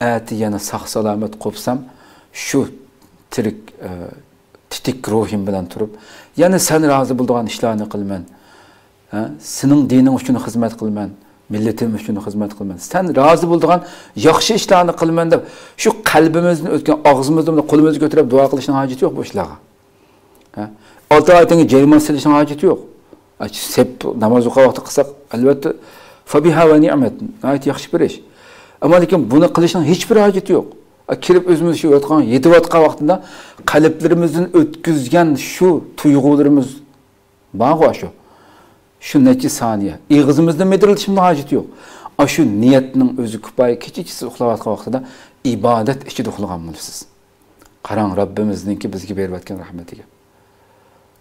ئەتە يەنە ساق-سالامەت قوپسام، شۇ تىرىك، ئە، تېتىك روھىم بىلەن تۇرۇپ، يەنە سەن رازى بولىدىغان ئىشلارنى قىلىمەن. ھە؟ سېنىڭ دىنىڭ ئۈچۈن خىزمەت قىلىمەن، مىللىتىم ئۈچۈن خىزمەت قىلىمەن، سەن رازى بولىدىغان ياخشى ئىشلارنى قىلىمەن دەپ، شۇ قەلبىمىزدىن ئۆتكەن، ئاغزىمىزدا بۇنى قولىمىزغا كۆتۈرۈپ دۇئا قىلىشنىڭ ھاجىتى يوق بۇ ئىشلارغا. ھە؟ ئالتە رەكەتنى جايىماس سېلىشنىڭ ھاجىتى يوق. ئە، سەپ ناماز ئوقۇغان ۋاقتىدا قىلساق، ئەلۋەتتە، فەبىھا ۋە نىئمەت، ناھايىتى ياخشى بىر ئىش. ئەمما لېكىن بۇنى قىلىشنىڭ ھېچبىر ھاجىتى يوق. ئە، كىرىپ ئۆزىمىز شۇ ياتقان، يېتىۋاتقان ۋاقتىدا قەلبلىرىمىزدىن ئۆتكۈزگەن شۇ تۇيغۇلىرىمىز بارغۇ ئاشۇ. شۇ نەچچە سانىيە. ئېغىزىمىزنى مىدىرلىتىشنىڭ ھاجىتى يوق. ئاشۇ نىيەتنىڭ ئۆزى كۇپايە، كېچىچىسى ئۇخلاۋاتقان ۋاقتىدا ئىبادەت ئىچىدە ئۇخلىغان بولىسىز. قاراڭ، رەببىمىزنىڭكى بىزگە بېرىۋەتكەن رەھمىتىگە.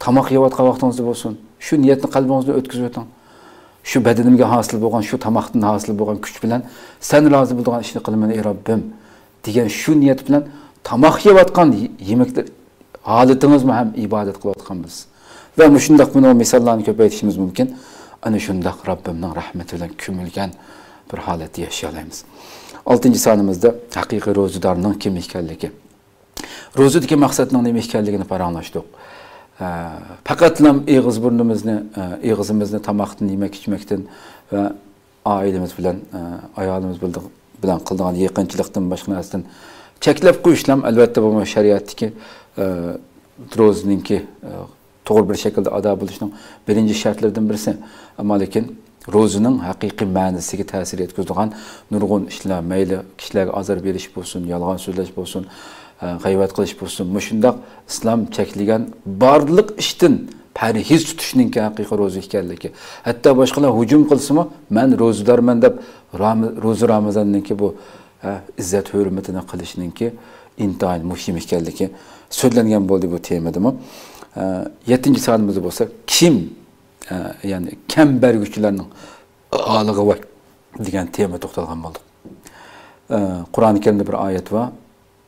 تاماق يەۋاتقان ۋاقتىڭىزدا بولسۇن، شۇ نىيەتنى قەلبىڭىزدىن ئۆتكۈزۈۋېتىڭ. شۇ بەدىنىمگە ھاسىل بولغان، شۇ تاماقتىن ھاسىل بولغان كۈچ بىلەن سەن رازى بولىدىغان ئىشنى قىلىمەن، ئەي رەببىم، دېگەن شۇ نىيەت بىلەن تاماق يەۋاتقان يېمەكلەر ھالىتىڭىزمۇ ھەم ئىبادەت قىلىۋاتقان بولىسىز. ۋە مۇشۇنداق بۇنىڭ مىساللارنى كۆپەيتىشىمىز مۇمكىن. ئەنە شۇنداق رەببىمنىڭ رەھمىتى بىلەن كۆمۈلگەن بىر ھالەتتە ياشىيالايمىز. ئالتىنچى سانىمىزدا ھەقىقىي روزىدارنىڭ كىم ئىكەنلىكى. روزىدىكى مەقسەتنىڭ نېمە ئىكەنلىكىنى پاراڭلاشتۇق. ئە، پەقەتلا ئېغىز بۇرنىمىزنى، ئە، ئېغىزىمىزنى تاماقتىن، يېمەك ئىچمەكتىن ۋە ئائىلىمىز بىلەن، ئە، ئايالىمىز بىلەن، بىلەن قىلىدىغان يېقىنچىلىقتىن باشقا نەرسىدىن چەكلەپ قويۇشلام، ئەلۋەتتە، بۇمۇ شەرىئەتتىكى، ئە، روزىنىڭكى، ئە، توغرا بىر شەكىلدە ئادا بولۇشنىڭ بىرىنچى شەرتلىرىدىن بىرسى. ئەمما لېكىن روزىنىڭ ھەقىقىي مەنىسىگە تەسىر يەتكۈزىدىغان نۇرغۇن ئىشلار، مەيلى كىشىلەرگە ئازار بېرىش بولسۇن، يالغان سۆزلەش بولسۇن، ئە، غەيۋەت قىلىش بولسۇن، مۇشۇنداق ئىسلام چەكلىگەن بارلىق ئىشتىن پەرھىز تۇتۇشنىڭكى ھەقىقىي روزا ئىكەنلىكى. ھەتتا باشقىلار ھۇجۇم قىلسىمۇ، مەن روزىدارمەن دەپ رام-، روزا رامىزاننىڭكى بۇ، ئە، ئىززەت ھۆرمىتىنى قىلىشنىڭكى ئىنتايىن مۇھىم ئىكەنلىكى سۆزلەنگەن بولدى بۇ تېمىدىمۇ. ئە، يەتتىنچى سانىمىزدا بولسا، كىم، ئە، يەنى كەم بەرگۈچىلەرنىڭ ھالىغا ۋاي دېگەن تېما توختالغان بولدۇق. ئە، قۇرئانى كەرىمدە بىر ئايەت بار.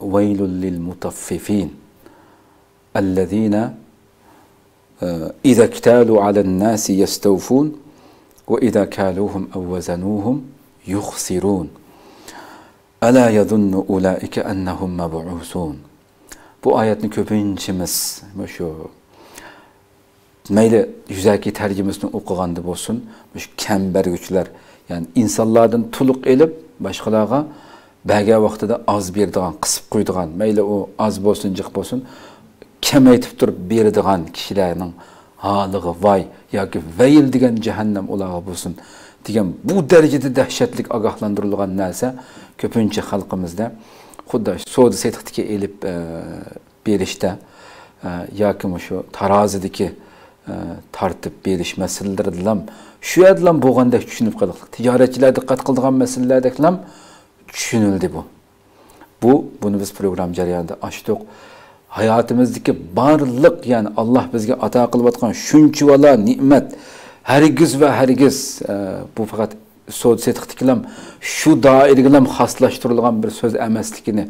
وَيْلٌ لِلْمُطَفِّفِينَ الَّذِينَ، ئە، إِذَا اكْتَالُوا عَلَى النَّاسِ يَسْتَوْفُونَ وَإِذَا كَالُوهُمْ أَو وَّزَنُوهُمْ يُخْسِرُونَ. أَلَا يَظُنُّ أُولَٰئِكَ أَنَّهُمْ مَبْعُوثُونَ. بۇ ئايەتنى كۆپىنچىمىز مۇشۇ مەيلى يۈزەكى تەرجىمىسىنى ئوقۇغاندا بولسۇن، مۇشۇ كەم بەرگۈچىلەر، يەنى ئىنسانلاردىن تولۇق ئېلىپ، باشقىلارغا بەرگەن ۋاقتىدا ئاز بېرىدىغان، قىسىپ قويىدىغان، مەيلى ئۇ ئاز بولسۇن، جىق بولسۇن، كېمەيتىپ تۇرۇپ بېرىدىغان كىشىلەرنىڭ ھالىغا ۋاي ياكى ۋەيل دېگەن جەھەننەم ئۇلارغا بولسۇن دېگەن بۇ دەرىجىدە دەھشەتلىك ئاگاھلاندۇرۇلغان نەرسە كۆپىنچە خەلقىمىزدە خۇددى سودا سېتىقتىكى ئېلىپ، ئە، بېرىشتە، ئە، ياكى مۇشۇ تارازىدىكى، ئە، تارتىپ بېرىش مەسىلىلىرىدىلا شۇ يەردىلا بولغاندەك چۈشىنىپ قېلىقلىق. تىجارەتچىلەر دىققەت قىلىدىغان مەسىلىلەردەكلا چۈشىنىلدى بۇ. بۇ، بۇنى بىز پروگرامما جەريانىدا ئاچتۇق. ھاياتىمىزدىكى بارلىق، يەنى ئاللاھ بىزگە ئاتا قىلىۋاتقان شۇنچىۋالا نېمەت، ھەرگىز ۋە ھەرگىز، ئە، بۇ پەقەت سودا سېتىقتىكىلا شۇ دائىرىگىلا خاسلاشتۇرۇلغان بىر سۆز ئەمەسلىكىنى،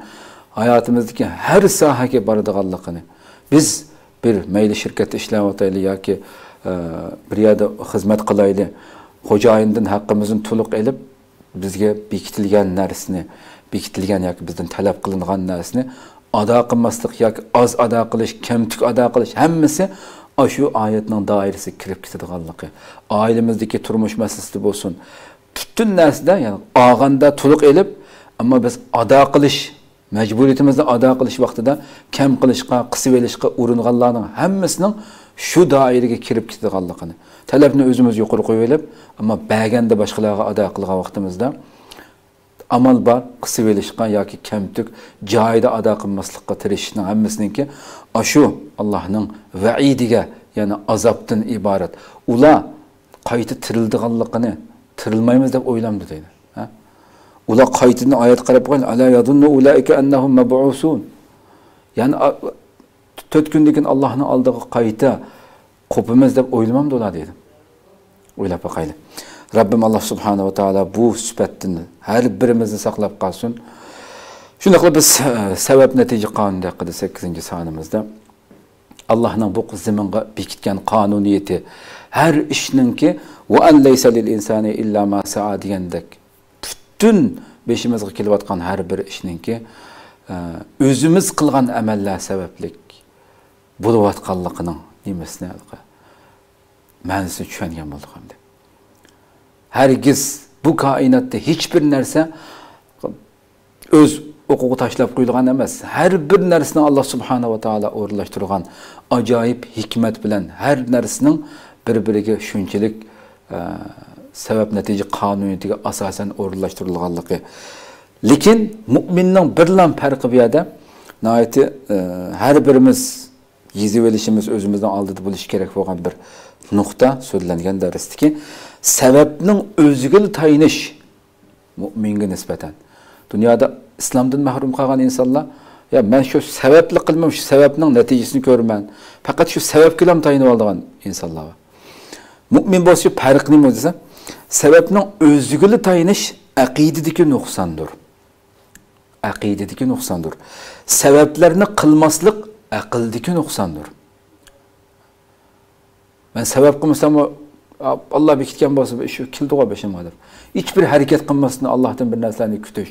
ھاياتىمىزدىكى ھەر ساھەگە بارىدىغانلىقىنى، بىز بىر مەيلى شىركەتتە ئىشلەۋاتايلى ياكى، ئە، بىر يەردە خىزمەت قىلايلى، خوجايىندىن ھەققىمىزنى تولۇق ئېلىپ، بىزگە بېكىتىلگەن نەرسىنى، بېكىتىلگەن ياكى بىزدىن تەلەپ قىلىنغان نەرسىنى ئادا قىلماسلىق ياكى ئاز ئادا قىلىش، كەمتۈك ئادا قىلىش، ھەممىسى ئاشۇ ئايەتنىڭ دائىرىسىگە كىرىپ كېتىدىغانلىقى، ئائىلىمىزدىكى تۇرمۇش مەسىلىسىدە بولسۇن، پۈتۈن نەرسىدە، يەنى ئالغاندا تولۇق ئېلىپ، ئەمما بىز ئادا قىلىش مەجبۇرىيىتىمىزنى ئادا قىلىش ۋاقتىدا كەم قىلىشقا، قىسىۋېلىشقا ئۇرۇنغانلارنىڭ ھەممىسىنىڭ شۇ دائىرىگە كىرىپ كېتىدىغانلىقىنى، تەلەپنى ئۆزىمىز يۇقىرى قويۇۋېلىپ، ئەمما بەرگەندە باشقىلارغا ئادا قىلغان ۋاقتىمىزدا ئامال بار، قىسىۋېلىشقا ياكى كەمتۈك جايىدا ئادا قىلماسلىققا تىرىشىشنىڭ ھەممىسىنىڭكى ئاشۇ ئاللاھنىڭ ۋەئىدىگە، يەنى ئازابتىن ئىبارەت. ئۇلار قايتا تىرىلىدىغانلىقىنى، تىرىلمايمىز دەپ ئويلامدۇ دەيدۇ. ھە؟ ئۇلار قايتىدىن ئايەت قاراپ قويۇڭ، «ئەلا يەزۇننۇ ئۇلائىكە ئەننەھۇم مەبئۇسۇن.» يەنى، ئا، تۆت كۈندىن كېيىن ئاللاھنىڭ ئالدىغا قايتا قوپىمىز دەپ ئويلىمامدۇ ئۇلار دەيدۇ. ئويلاپ باقايلى. رەببىم ئاللاھ سۇبھانەھۇ ۋە تائالا بۇ سۈپەتتىن ھەر بىرىمىزنى ساقلاپ قالسۇن. شۇنداقلا بىز، ئە، سەۋەب نەتىجە قانۇنى ھەققىدە سەككىزىنچى سانىمىزدا ئاللاھنىڭ بۇ زېمىنغا بېكىتكەن قانۇنىيىتى، ھەر ئىشنىڭكى، «ۋە ئەن لەيسە لىل ئىنسانى ئىللا ما سەئا» دېگەندەك، پۈتۈن بېشىمىزغا كېلىۋاتقان ھەر بىر ئىشنىڭكى، ئە، ئۆزىمىز قىلغان ئەمەللەر سەۋەبلىك بولۇۋاتقانلىقىنىڭ نېمىسىنى، مەنىسىنى چۈشەنگەن بولدۇق ئەمدى. ھەرگىز بۇ كائىناتتا ھېچ بىر نەرسە ئۆز ئوقىغا تاشلاپ قويۇلغان ئەمەس. ھەر بىر نەرسىنى ئاللاھ سۇبھانەھۇ ۋە تائالا ئورۇنلاشتۇرغان ئاجايىپ ھېكمەت بىلەن ھەر نەرسىنىڭ بىر-بىرىگە شۇنچىلىك، ئە، سەۋەب نەتىجە قانۇنىيىتىگە ئاساسەن ئورۇنلاشتۇرۇلغانلىقى. لېكىن مۇئمىننىڭ بىرلا پەرقى بۇ يەردە ناھايىتى، ئە، ھەر بىرىمىز يېزىۋېلىشىمىز، ئۆزىمىزنىڭ ئالدىدا بولۇشى كېرەك بولغان بىر نۇقتا سۆزلەنگەن دەرستىكى سەۋەبنىڭ ئۆزىگىلا تايىنىش. مۇئمىنگە نىسبەتەن. دۇنيادا ئىسلامدىن مەھرۇم قالغان ئىنسانلار، يا مەن شۇ سەۋەبلىك قىلىمەن، شۇ سەۋەبنىڭ نەتىجىسىنى كۆرىمەن، پەقەت شۇ سەۋەبكىلا تايىنىۋالىدىغان ئىنسانلار بار. مۇئمىن بولسا پەرقى نېمە دېسە، سەۋەبنىڭ ئۆزىگىلا تايىنىش ئەقىدىدىكى نۇقساندۇر. ئەقىدىدىكى نۇقساندۇر. سەۋەبلەرنى قىلماسلىق ئەقىلدىكى نۇقساندۇر. مەن سەۋەب قىلمىساممۇ، ئاللا بېكىتكەن بولسا، بۇ ئىش كېلىدىغۇ بېشىمغا دەپ. ھېچبىر ھەرىكەت قىلماستىن ئاللاھتىن بىر نەرسىلەرنى كۈتۈش.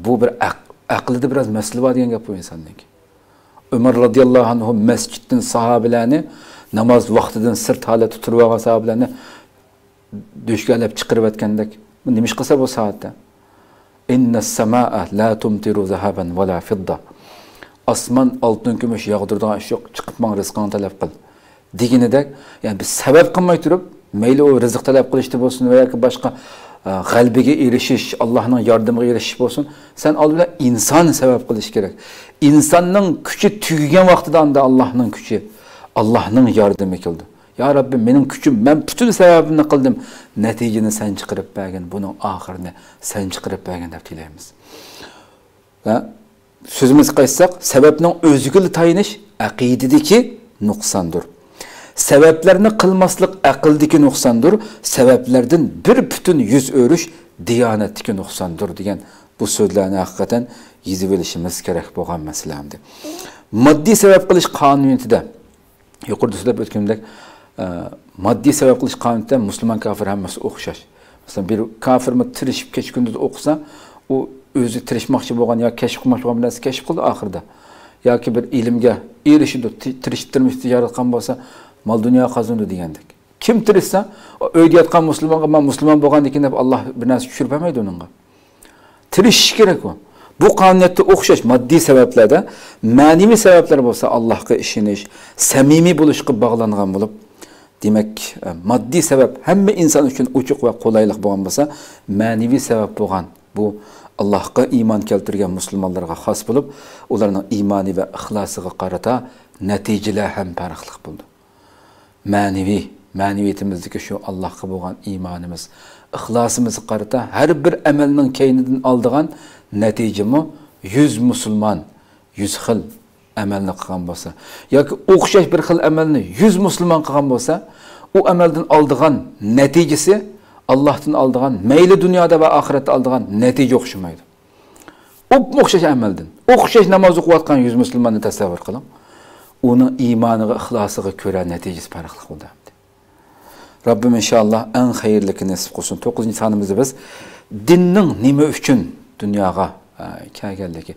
بۇ بىر ئەق-، ئەقلىدە بىراز مەسىلە بار دېگەن گەپ بۇ ئىنساننىڭكى. ئۆمەر رازىياللاھۇ ئەنھۇ مەسچىتتىن ساھابىلەرنى، ناماز ۋاقتىدىن سىرت ھالەتتە تۇرۇۋالغان ساھابىلەرنى دۆشكەلەپ چىقىرىۋەتكەندەك. بۇ نېمە ئىش قىلسا بۇ سائەتتە؟ «ئىننەس سەمائە لا تۇمتىرۇ زەھەبەن ۋە لا فىددا.» ئاسمان ئالتۇن، كۈمۈش ياغدۇرىدىغان ئىش يوق، چىقىپ ماڭ، رىزقىڭنى تەلەپ قىل دېگىنىدەك، يەنى بىز سەۋەب قىلماي تۇرۇپ، مەيلى ئۇ رىزىق تەلەپ قىلىشتا بولسۇن ۋە ياكى باشقا، ئە، غەلىبىگە ئېرىشىش، ئاللاھنىڭ ياردىمىغا ئېرىشىش بولسۇن، سەن ئالدى بىلەن ئىنسان سەۋەب قىلىش كېرەك. ئىنساننىڭ كۈچى تۈگىگەن ۋاقتىدا ئاندا ئاللاھنىڭ كۈچى، ئاللاھنىڭ ياردىمى كېلىدۇ. يا رەببى، مېنىڭ كۈچۈم، مەن پۈتۈن سەۋەبىمنى قىلدىم، نەتىجىنى سەن چىقىرىپ بەرگىن، بۇنىڭ ئاخىرىنى سەن چىقىرىپ بەرگىن دەپ تىلەيمىز. ۋە سۆزىمىزگە قايتساق، سەۋەبنىڭ ئۆزىگىلا تايىنىش ئەقىدىدىكى نۇقساندۇر. سەۋەبلەرنى قىلماسلىق ئەقىلدىكى نۇقساندۇر. سەۋەبلەردىن بىر پۈتۈن يۈز ئۆرۈش دىيانەتتىكى نۇقساندۇر دېگەن بۇ سۆزلەرنى ھەقىقەتەن يېزىۋېلىشىمىز كېرەك بولغان مەسىلە ئەمدى. ماددىي سەۋەب قىلىش قانۇنىيىتىدە يۇقىرىدا سۆزلەپ ئۆتكىنىمدەك، ئە، ماددىي سەۋەب قىلىش قانۇنىيىتىدە مۇسۇلمان، كاپىر ھەممىسى ئوخشاش. مەسىلەن، بىر كاپىرمۇ تىرىشىپ كەچ كۈندۈز ئوقۇسا، ئۇ ئۆزى تىرىشماقچى بولغان يا كەشىپ قىلماقچى بولغان بىر نەرسە كەشىپ قىلدى ئاخىرىدا. ياكى بىر ئىلىمگە ئېرىشىدۇ، تى-، تىرىشىپ تىرمىشىپ تىجارەت قىلغان بولسا، مال-دۇنيا قازىنىدۇ دېگەندەك. كىم تىرىشسا، ئۆيدە ياتقان مۇسۇلمانغا، «مەن مۇسۇلمان بولغاندىكىن» دەپ، ئاللا بىر نەرسە چۈشۈرۈپ بەرمەيدۇ ئۇنىڭغا. تىرىشىش كېرەك ئۇ. بۇ قانۇنىيەتتە ئوخشاش ماددىي سەۋەبلەردە، مەنىۋى سەۋەبلەر بولسا ئاللاھقا ئىشىنىش، سەمىمىي بولۇشقا باغلانغان بولۇپ، دېمەك، ماددىي سەۋەب ھەممە ئىنسان ئۈچۈن ئوچۇق ۋە قولايلىق بولغان بولسا، مەنىۋى سەۋەب بولغان بۇ ئاللاھقا ئىمان كەلتۈرگەن مۇسۇلمانلارغا خاس بولۇپ، ئۇلارنىڭ ئىمانى ۋە ئىخلاسىغا قارىتا نەتىجىلەر ھەم پەرقلىق بولىدۇ. مەنىۋى، مەنىۋىيىتىمىزدىكى شۇ ئاللاھقا بولغان ئىمانىمىز، ئىخلاسىمىزغا قارىتا ھەر بىر ئەمەلنىڭ كەينىدىن ئالىدىغان نەتىجىمۇ يۈز مۇسۇلمان يۈز خىل ئەمەلنى قىلغان بولسا، ياكى ئوخشاش بىر خىل ئەمەلنى يۈز مۇسۇلمان قىلغان بولسا، ئۇ ئەمەلدىن ئالىدىغان نەتىجىسى، ئاللاھتىن ئالىدىغان، مەيلى دۇنيادا ۋە ئاخىرەتتە ئالىدىغان نەتىجە ئوخشىمايدۇ. ئوپمۇ ئوخشاش ئەمەلدىن، ئوخشاش ناماز ئوقۇۋاتقان يۈز مۇسۇلماننى تەسەۋۋۇر قىلىڭ. ئۇنىڭ ئىمانىغا، ئىخلاسىغا كۆرە نەتىجىسى پەرقلىق بولىدۇ ئەمدى. رەببىم ئىنشائاللا ئەڭ خەيرلىكىنى نېسىپ قىلسۇن. توققۇزىنچى سانىمىزدا بىز دىننىڭ نېمە ئۈچۈن دۇنياغا، ئە، كەلگەنلىكى،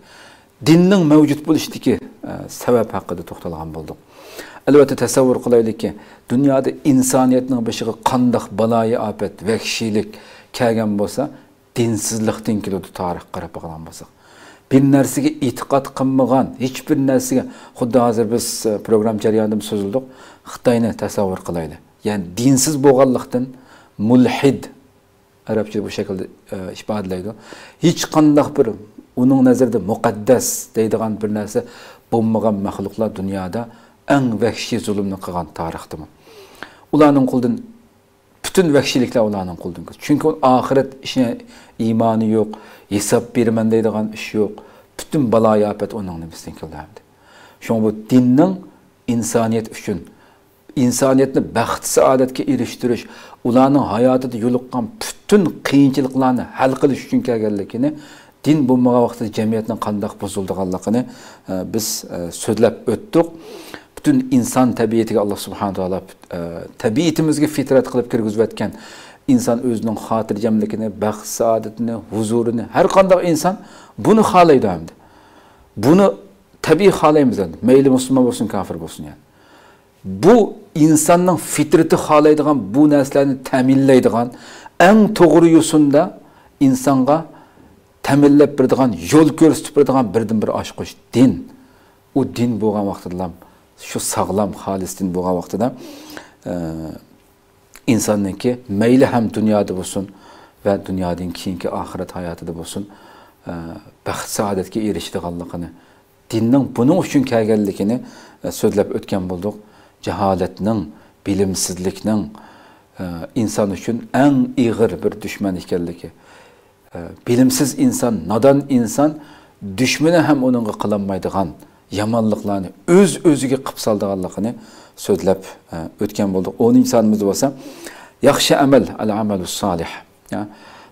دىننىڭ مەۋجۇت بولۇشىدىكى، ئە، سەۋەب ھەققىدە توختالغان بولدۇق. ئەلۋەتتە، تەسەۋۋۇر قىلايلىكى، دۇنيادا ئىنسانىيەتنىڭ بېشىغا قانداق بالايىئاپەت، ۋەھشىيلىك كەلگەن بولسا، دىنسىزلىقتىن كېلىدۇ، تارىخقا قاراپ باقىدىغان بولساق. بىر نەرسىگە ئېتىقاد قىلمىغان، ھېچ بىر نەرسىگە، خۇددى ھازىر بىز، ئە، پروگرامما جەريانىدا سۆزلىدۇق، خىتاينى تەسەۋۋۇر قىلايلى. يەنى دىنسىز بولغانلىقتىن، مۇلھىد، ئەرەبچىدە بۇ شەكىلدە، ئە، ئىپادىلەيدۇ. ھېچقانداق بىر ئۇنىڭ نەزىرىدە مۇقەددەس دەيدىغان بىر نەرسە بولمىغان مەخلۇقلار دۇنيادا ئەڭ ۋەھشىي زۇلۇمنى قىلغان تارىختىمۇ. ئۇلارنىڭ قولىدىن پۈتۈن ۋەھشىيلىكلەر ئۇلارنىڭ قولىدىن كەلدى. چۈنكى ئۇ ئاخىرەت ئىشىنى، ئىمانى يوق، ھېساب بېرىمەن دەيدىغان ئىش يوق. پۈتۈن بالايىئاپەت ئۇنىڭ نېمىسىدىن كەلدى ئەمدى. شۇڭا بۇ دىننىڭ ئىنسانىيەت ئۈچۈن، ئىنسانىيەتنى بەخت-سائادەتكە ئېرىشتۈرۈش، ئۇلارنىڭ ھاياتىدا يولۇققان پۈتۈن قىيىنچىلىقلارنى ھەل قىلىش ئۈچۈن كەلگەنلىكىنى، دىن بولمىغان ۋاقىتتا جەمئىيەتنىڭ قانداق بۇزۇلىدىغانلىقىنى، ئە، بىز، ئە، سۆزلەپ ئۆتتۇق. پۈتۈن ئىنسان تەبىئىتىگە ئاللا سۇبھانەھۇ ۋە تائالا، ئە، تەبىئىتىمىزگە پىترەت قىلىپ كىرگۈزۈۋەتكەن ئىنسان ئۆزىنىڭ خاتىرجەملىكىنى، بەخت-سائادىتىنى، ھۇزۇرىنى، ھەر قانداق ئىنسان بۇنى خالايدۇ ئەمدى. بۇنى تەبىئىي خالايمىز ئەمدى. مەيلى مۇسۇلمان بولسۇن، كاپىر بولسۇن يەنى. بۇ ئىنساننىڭ پىترىتى خالايدىغان، بۇ نەرسىلەرنى تەمىنلەيدىغان، ئەڭ توغرا يوسۇندا ئىنسانغا تەمىنلەپ بېرىدىغان، يول كۆرسىتىپ بېرىدىغان بىردىنبىر ئاچقۇچ دىن. ئۇ دىن بولغان ۋاقتىدىلا، شۇ ساغلام، خالىس دىن بولغان ۋاقتىدا، ئە، ئىنساننىڭكى مەيلى ھەم دۇنيادا بولسۇن ۋە دۇنيادىن كېيىنكى ئاخىرەت ھاياتىدا بولسۇن، ئە، بەخت-سائادەتكە ئېرىشىدىغانلىقىنى، دىننىڭ بۇنىڭ ئۈچۈن كەلگەنلىكىنى، ئە، سۆزلەپ ئۆتكەن بولدۇق. جاھالەتنىڭ، بىلىمسىزلىكنىڭ، ئە، ئىنسان ئۈچۈن ئەڭ ئېغىر بىر دۈشمەن ئىكەنلىكى. ئە، بىلىمسىز ئىنسان، نادان ئىنسان دۈشمىنى ھەم ئۇنىڭغا قىلالمايدىغان يامانلىقلارنى ئۆز-ئۆزىگە قىپ سالىدىغانلىقىنى سۆزلەپ، ئە، ئۆتكەن بولدۇق. ئونىنچى سانىمىزدا بولسا، ياخشى ئەمەل، ئەل-ئەمەلۇس سالىھ. يا،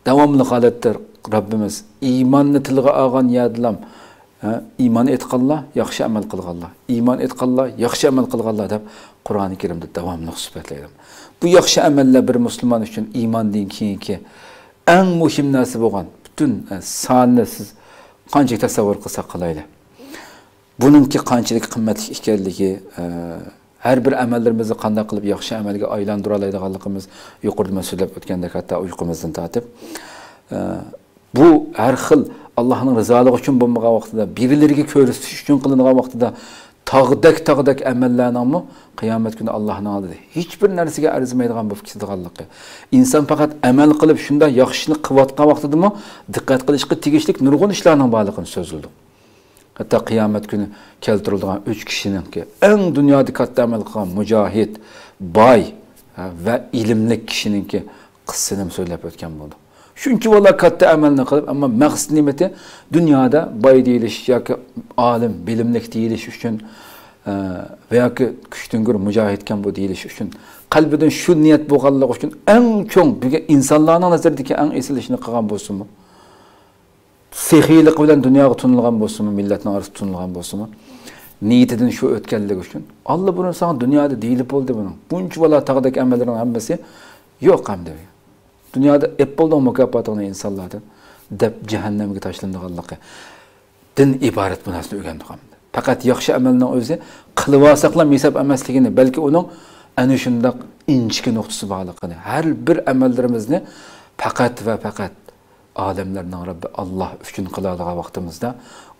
داۋاملىق ھالەتتە رەببىمىز ئىماننى تىلغا ئالغان يەردىلا، ھە، ئىمان ئېيتقانلار، ياخشى ئەمەل قىلغانلار، ئىمان ئېيتقانلار، ياخشى ئەمەل قىلغانلار دەپ قۇرئانى كەرىمدە داۋاملىق سۈپەتلەيدۇ. بۇ ياخشى ئەمەللەر بىر مۇسۇلمان ئۈچۈن ئىماندىن كېيىنكى ئەڭ مۇھىم نەرسە بولغان، پۈتۈن، ئە، سانىنى سىز قانچىلىك تەسەۋۋۇر قىلساق قىلايلى. بۇنىڭكى قانچىلىك قىممەتلىك ئىكەنلىكى، ئە، ھەر بىر ئەمەللىرىمىزنى قانداق قىلىپ ياخشى ئەمەلگە ئايلاندۇرالايدىغانلىقىمىز يۇقىرىدا مەن سۆزلەپ ئۆتكەندەك، ھەتتا ئۇيقۇمىزدىن تارتىپ، ئە، بۇ ھەر خىل ئاللاھنىڭ رىزالىقى ئۈچۈن بولمىغان ۋاقتىدا، بىرلىرىگە كۆرسىتىش ئۈچۈن قىلىنغان ۋاقتىدا، تاغدەك، تاغدەك ئەمەللەرنىڭمۇ قىيامەت كۈنى ئاللاھنىڭ ئالدىدا ھېچ بىر نەرسىگە ئەرزىمەيدىغان بولۇپ كېتىدىغانلىقى. ئىنسان پەقەت ئەمەل قىلىپ، شۇنداق ياخشى ئىشنى قىلىۋاتقان ۋاقتىدىمۇ دىققەت قىلىشقا تېگىشلىك نۇرغۇن ئىشلارنىڭ بارلىقىنى سۆزلىدۇق. ھەتتا قىيامەت كۈنى كەلتۈرۈلىدىغان ئۈچ كىشىنىڭكى، ئەڭ دۇنيادا كاتتا ئەمەل قىلغان مۇجاھىد، باي، ھە، ۋە ئىلىملىك كىشىنىڭكى قىسسىسىنى سۆزلەپ ئۆتكەن بولدۇق. شۇنچە بالا كاتتا ئەمەلنى قىلىپ، ئەمما مەقسىتى نېمىتى؟ دۇنيادا باي دېيىلىش ياكى ئالىم، بىلىملىك دېيىلىش ئۈچۈن، ئە، ۋە ياكى كۈچتۈڭگۈر مۇجاھىدكەن بۇ دېيىلىش ئۈچۈن، قەلبىدىن شۇ نىيەت بولغانلىقى ئۈچۈن، ئەڭ چوڭ بۈگۈن ئىنسانلارنىڭ نەزىرىدىكى ئەڭ ئېسىل ئىشنى قىلغان بولسىمۇ، سېخىيلىقى بىلەن دۇنياغا تونۇلغان بولسىمۇ، مىللەتنىڭ ئارىسىدا تونۇلغان بولسىمۇ، نىيىتىدىن شۇ ئۆتكەنلىكى ئۈچۈن، ئاللىبۇرۇن ساڭا دۇنيادا دېيىلىپ بولدى بۇنىڭ. بۇنچە بالا تاغدەك ئەمەللىرىنىڭ ھەممىسى يوق ئەمدى. دۇنيادا ئېپ بولدۇڭ مۇكاپاتىڭنى ئىنسانلاردىن، دەپ جەھەننەمگە تاشلىنىدىغانلىقى. دىن ئىبارەت بۇ نەرسىنى ئۆگەندۇق ئەمدى. پەقەت ياخشى ئەمەلنىڭ ئۆزى قىلىۋالساقلا ھېساب ئەمەسلىكىنى، بەلكى ئۇنىڭ ئەنە شۇنداق ئىنچىكە نۇقتىسى بارلىقىنى، ھەر بىر ئەمەللىرىمىزنى پەقەت ۋە پەقەت ئالەملەرنىڭ رەببى ئاللاھ ئۈچۈن قىلالىغان ۋاقتىمىزدا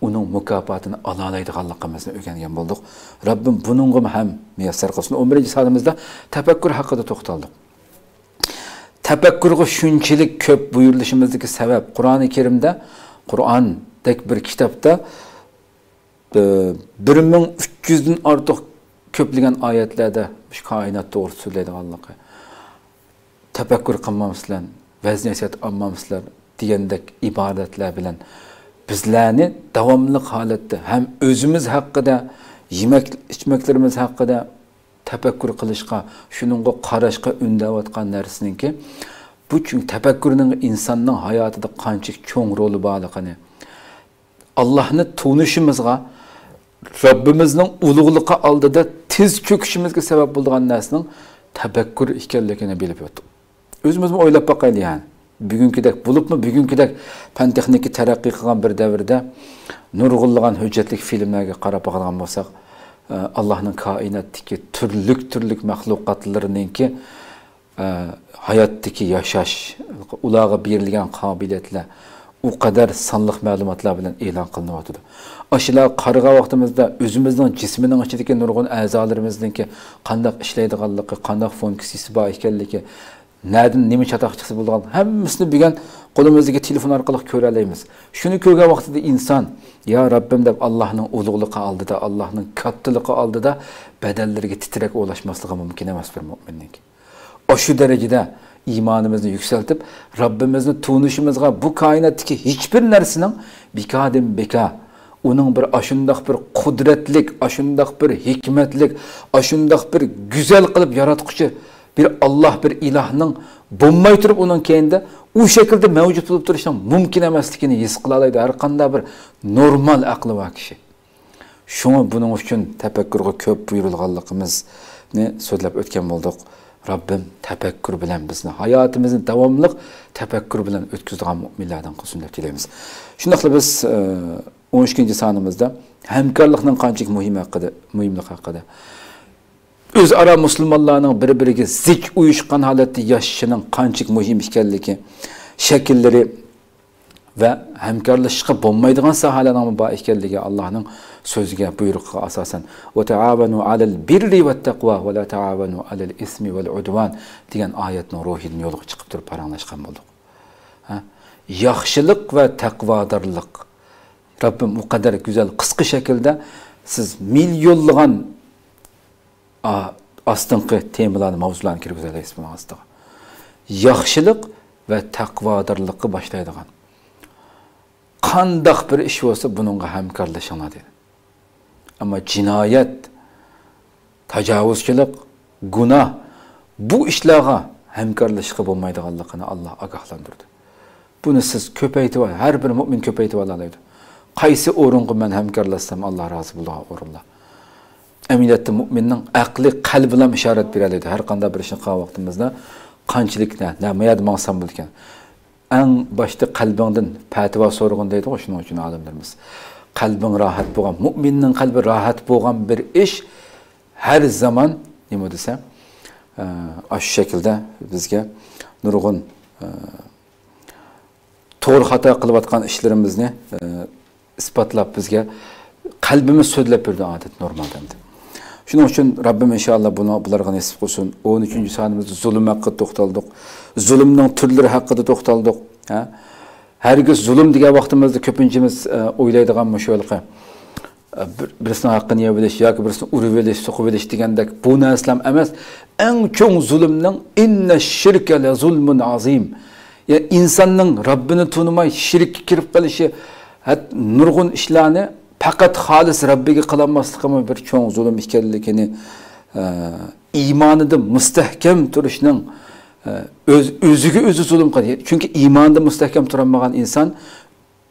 ئۇنىڭ مۇكاپاتىنى ئالالايدىغانلىقىمىزنى ئۆگەنگەن بولدۇق. رەببىم بۇنىڭغىمۇ ھەم مۇيەسسەر قىلسۇن. ئون بىرىنچى سانىمىزدا تەپەككۇر ھەققىدە توختالدۇق. تەپەككۇرغا شۇنچىلىك كۆپ بۇيرۇلۇشىمىزدىكى سەۋەب، قۇرئانى كەرىمدە، قۇرئاندەك بىر كىتابتا، ئى، بىر مىڭ ئۈچ يۈزدىن ئارتۇق كۆپلىگەن ئايەتلەردە مۇشۇ كائىنات توغرىسىدا سۆزلەيدىغانلىقى، تەپەككۇر قىلمامسىلەر، ۋەز-نەسىھەت ئالمامسىلەر دېگەندەك ئىبارەتلەر بىلەن بىزلەرنى داۋاملىق ھالەتتە ھەم ئۆزىمىز ھەققىدە، يېمەك-ئىچمەكلىرىمىز ھەققىدە تەپەككۇر قىلىشقا، شۇنىڭغا قاراشقا ئۈندەۋاتقان نەرسىنىڭكى، بۇ چۈنكى تەپەككۇرنىڭ ئىنساننىڭ ھاياتىدا قانچىلىك چوڭ رولى بارلىقىنى، ئاللاھنى تونۇشىمىزغا، رەببىمىزنىڭ ئۇلۇغلۇقى ئالدىدا تىز چۆكۈشىمىزگە سەۋەب بولىدىغان نەرسىنىڭ تەپەككۇر ئىكەنلىكىنى بىلىپ ياتتۇق. ئۆزىمىزمۇ ئويلاپ باقايلى، يەنى. بۈگۈنكىدەك بولۇپمۇ، بۈگۈنكىدەك پەن-تېخنىكا تەرەققىي قىلغان بىر دەۋردە نۇرغۇنلىغان ھۆججەتلىك فىلىملەرگە قاراپ باقىدىغان بولساق، ئە، ئاللاھنىڭ كائىناتتىكى تۈرلۈك-تۈرلۈك مەخلۇقاتلىرىنىڭكى، ئە، ھاياتتىكى ياشاش، ئۇلارغا بېرىلگەن قابىلىيەتلەر ئۇ قەدەر سانلىق مەلۇماتلار بىلەن ئېلان قىلىنىۋاتىدۇ. ئاشۇلارغا قارىغان ۋاقتىمىزدا ئۆزىمىزنىڭ جىسمىنىڭ ئىچىدىكى نۇرغۇن ئەزالىرىمىزنىڭكى قانداق ئىشلەيدىغانلىقى، قانداق فۇنكسىيىسى بار ئىكەنلىكى، نەدىن نېمە چاتاق چىقسا بولىدىغان، ھەممىسىنى بۈگۈن قولىمىزدىكى تېلېفون ئارقىلىق كۆرەلەيمىز. شۇنى كۆرگەن ۋاقتىدا ئىنسان، يا رەببىم دەپ، ئاللاھنىڭ ئۇلۇغلۇقى ئالدىدا، ئاللاھنىڭ كاتتىلىقى ئالدىدا بەدەنلىرىگە تىترەك ئولاشماسلىقى مۇمكىن ئەمەس بىر مۆمىننىڭكى. ئاشۇ دەرىجىدە ئىمانىمىزنى يۈكسەلتىپ، رەببىمىزنى تونۇشىمىزغا، بۇ كائىناتتىكى ھېچبىر نەرسىنىڭ بىكاردىن بىكار، ئۇنىڭ بىر ئاشۇنداق بىر قۇدرەتلىك، ئاشۇنداق بىر ھېكمەتلىك، ئاشۇنداق بىر گۈزەل قىلىپ ياراتقۇچى بىر ئاللاھ، بىر ئىلاھنىڭ بولماي تۇرۇپ ئۇنىڭ كەينىدە ئۇ شەكىلدە مەۋجۇت بولۇپ تۇرۇشنىڭ مۇمكىن ئەمەسلىكىنى ھېس قىلالايدۇ ھەر قانداق بىر نورمال ئەقلى بار كىشى. شۇڭا بۇنىڭ ئۈچۈن تەپەككۇرغا كۆپ بۇيرۇلغانلىقىمىزنى سۆزلەپ ئۆتكەن بولدۇق. رەببىم تەپەككۇر بىلەن بىزنى، ھاياتىمىزنى داۋاملىق تەپەككۇر بىلەن ئۆتكۈزىدىغان مۆمىنلەردىن قىلسۇن دەپ تىلەيمىز. شۇنداقلا بىز، ئە، ئون ئىككىنچى سانىمىزدا ھەمكارلىقنىڭ قانچىلىك مۇھىم ھەققىدە، مۇھىملىقى ھەققىدە، ئۆزئارا مۇسۇلمانلارنىڭ بىر-بىرىگە زىچ ئۇيۇشقان ھالەتتە ياشىشىنىڭ قانچىلىك مۇھىم ئىكەنلىكى، شەكىللىرى ۋە ھەمكارلىشىشقا بولمايدىغان ساھەلەرنىڭمۇ بار ئىكەنلىكى، ئاللاھنىڭ سۆزىگە، بۇيرۇقىغا ئاساسەن، «وتعاونوا على البر والتقوى ولا تعاونوا على الإثم والعدوان» دېگەن ئايەتنىڭ روھىدىن يولغا چىقىپ تۇرۇپ پاراڭلاشقان بولدۇق. ھە؟ ياخشىلىق ۋە تەقۋادارلىق. رەببىم ئۇ قەدەر گۈزەل، قىسقا شەكىلدە سىز مىليونلىغان، ئا-، ئاستىنقى تېمىلارنى، ماۋزۇلارنى كىرگۈزەلەيسىز بۇنىڭ ئاستىغا. ياخشىلىق ۋە تەقۋادارلىققا باشلايدىغان. قانداق بىر ئىش بولسا، بۇنىڭغا ھەمكارلىشىڭلار دېدى. ئەمما جىنايەت، تاجاۋۇزچىلىق، گۇناھ، بۇ ئىشلارغا ھەمكارلىشىشقا بولمايدىغانلىقىنى ئاللاھ ئاگاھلاندۇردى. بۇنى سىز كۆپەيتىۋال، ھەر بىر مۆمىن كۆپەيتىۋالالايدۇ. قايسى ئورۇنغا مەن ھەمكارلاشسام، ئاللاھ رازى بولىدىغان ئورۇنلار. ئەمەلىيەتتە مۆمىننىڭ ئەقلى، قەلبىلا ئىشارەت بېرەلەيدۇ. ھەر قانداق بىر ئىشنى قىلغان ۋاقتىمىزدا قانچىلىك نە، نە، ما يەردە ماڭسام بولىدىكەن. ئەڭ باشتا قەلبىڭدىن پەتىۋا سورىغىن دەيدىغۇ، شۇنىڭ ئۈچۈن ئالىملىرىمىز. قەلبىڭ راھەت بولغان، مۆمىننىڭ قەلبى راھەت بولغان بىر ئىش ھەر زامان، نېمە دېسە، ئە، ئاشۇ شەكىلدە بىزگە نۇرغۇن، ئە، توغرا خاتا قىلىۋاتقان ئىشلىرىمىزنى، ئە، ئىسپاتلاپ بىزگە قەلبىمىز سۆزلەپ بېرىدۇ ئادەتتە نورمالدا ئەمدى. شۇنىڭ ئۈچۈن رەببىم ئىنشائاللا بۇنى، بۇلارغا نېسىپ قىلسۇن. ئون ئۈچىنچى سانىمىزدا زۇلۇم ھەققىدە توختالدۇق. زۇلۇمنىڭ تۈرلىرى ھەققىدە توختالدۇق. ھە؟ ھەرگىز زۇلۇم دېگەن ۋاقتىمىزدا كۆپىنچىمىز، ئە، ئويلايدىغان مۇشۇ ھېلىقى، ئە، بىر، بىرسىنىڭ ھەققىنى يەۋېلىش ياكى بىرسىنى ئۇرۇۋېلىش، سوقۇۋېلىش دېگەندەك بۇ نەرسىلەرمۇ ئەمەس. ئەڭ چوڭ زۇلۇمنىڭ، «إن الشرك لظلم عظيم». يا ئىنساننىڭ رەببىنى تونۇماي شىرككە كىرىپ قېلىشى، ھەت-، نۇرغۇن ئىشلارنى پەقەت خالىس رەببىگە قىلالماسلىقىمۇ بىر چوڭ زۇلۇم ئىكەنلىكىنى، ئە، ئىمانىدا مۇستەھكەم تۇرۇشنىڭ، ئە، ئۆز-، ئۆزىگە ئۆزى زۇلۇم قىلدى. چۈنكى ئىمانىدا مۇستەھكەم تۇرالمىغان ئىنسان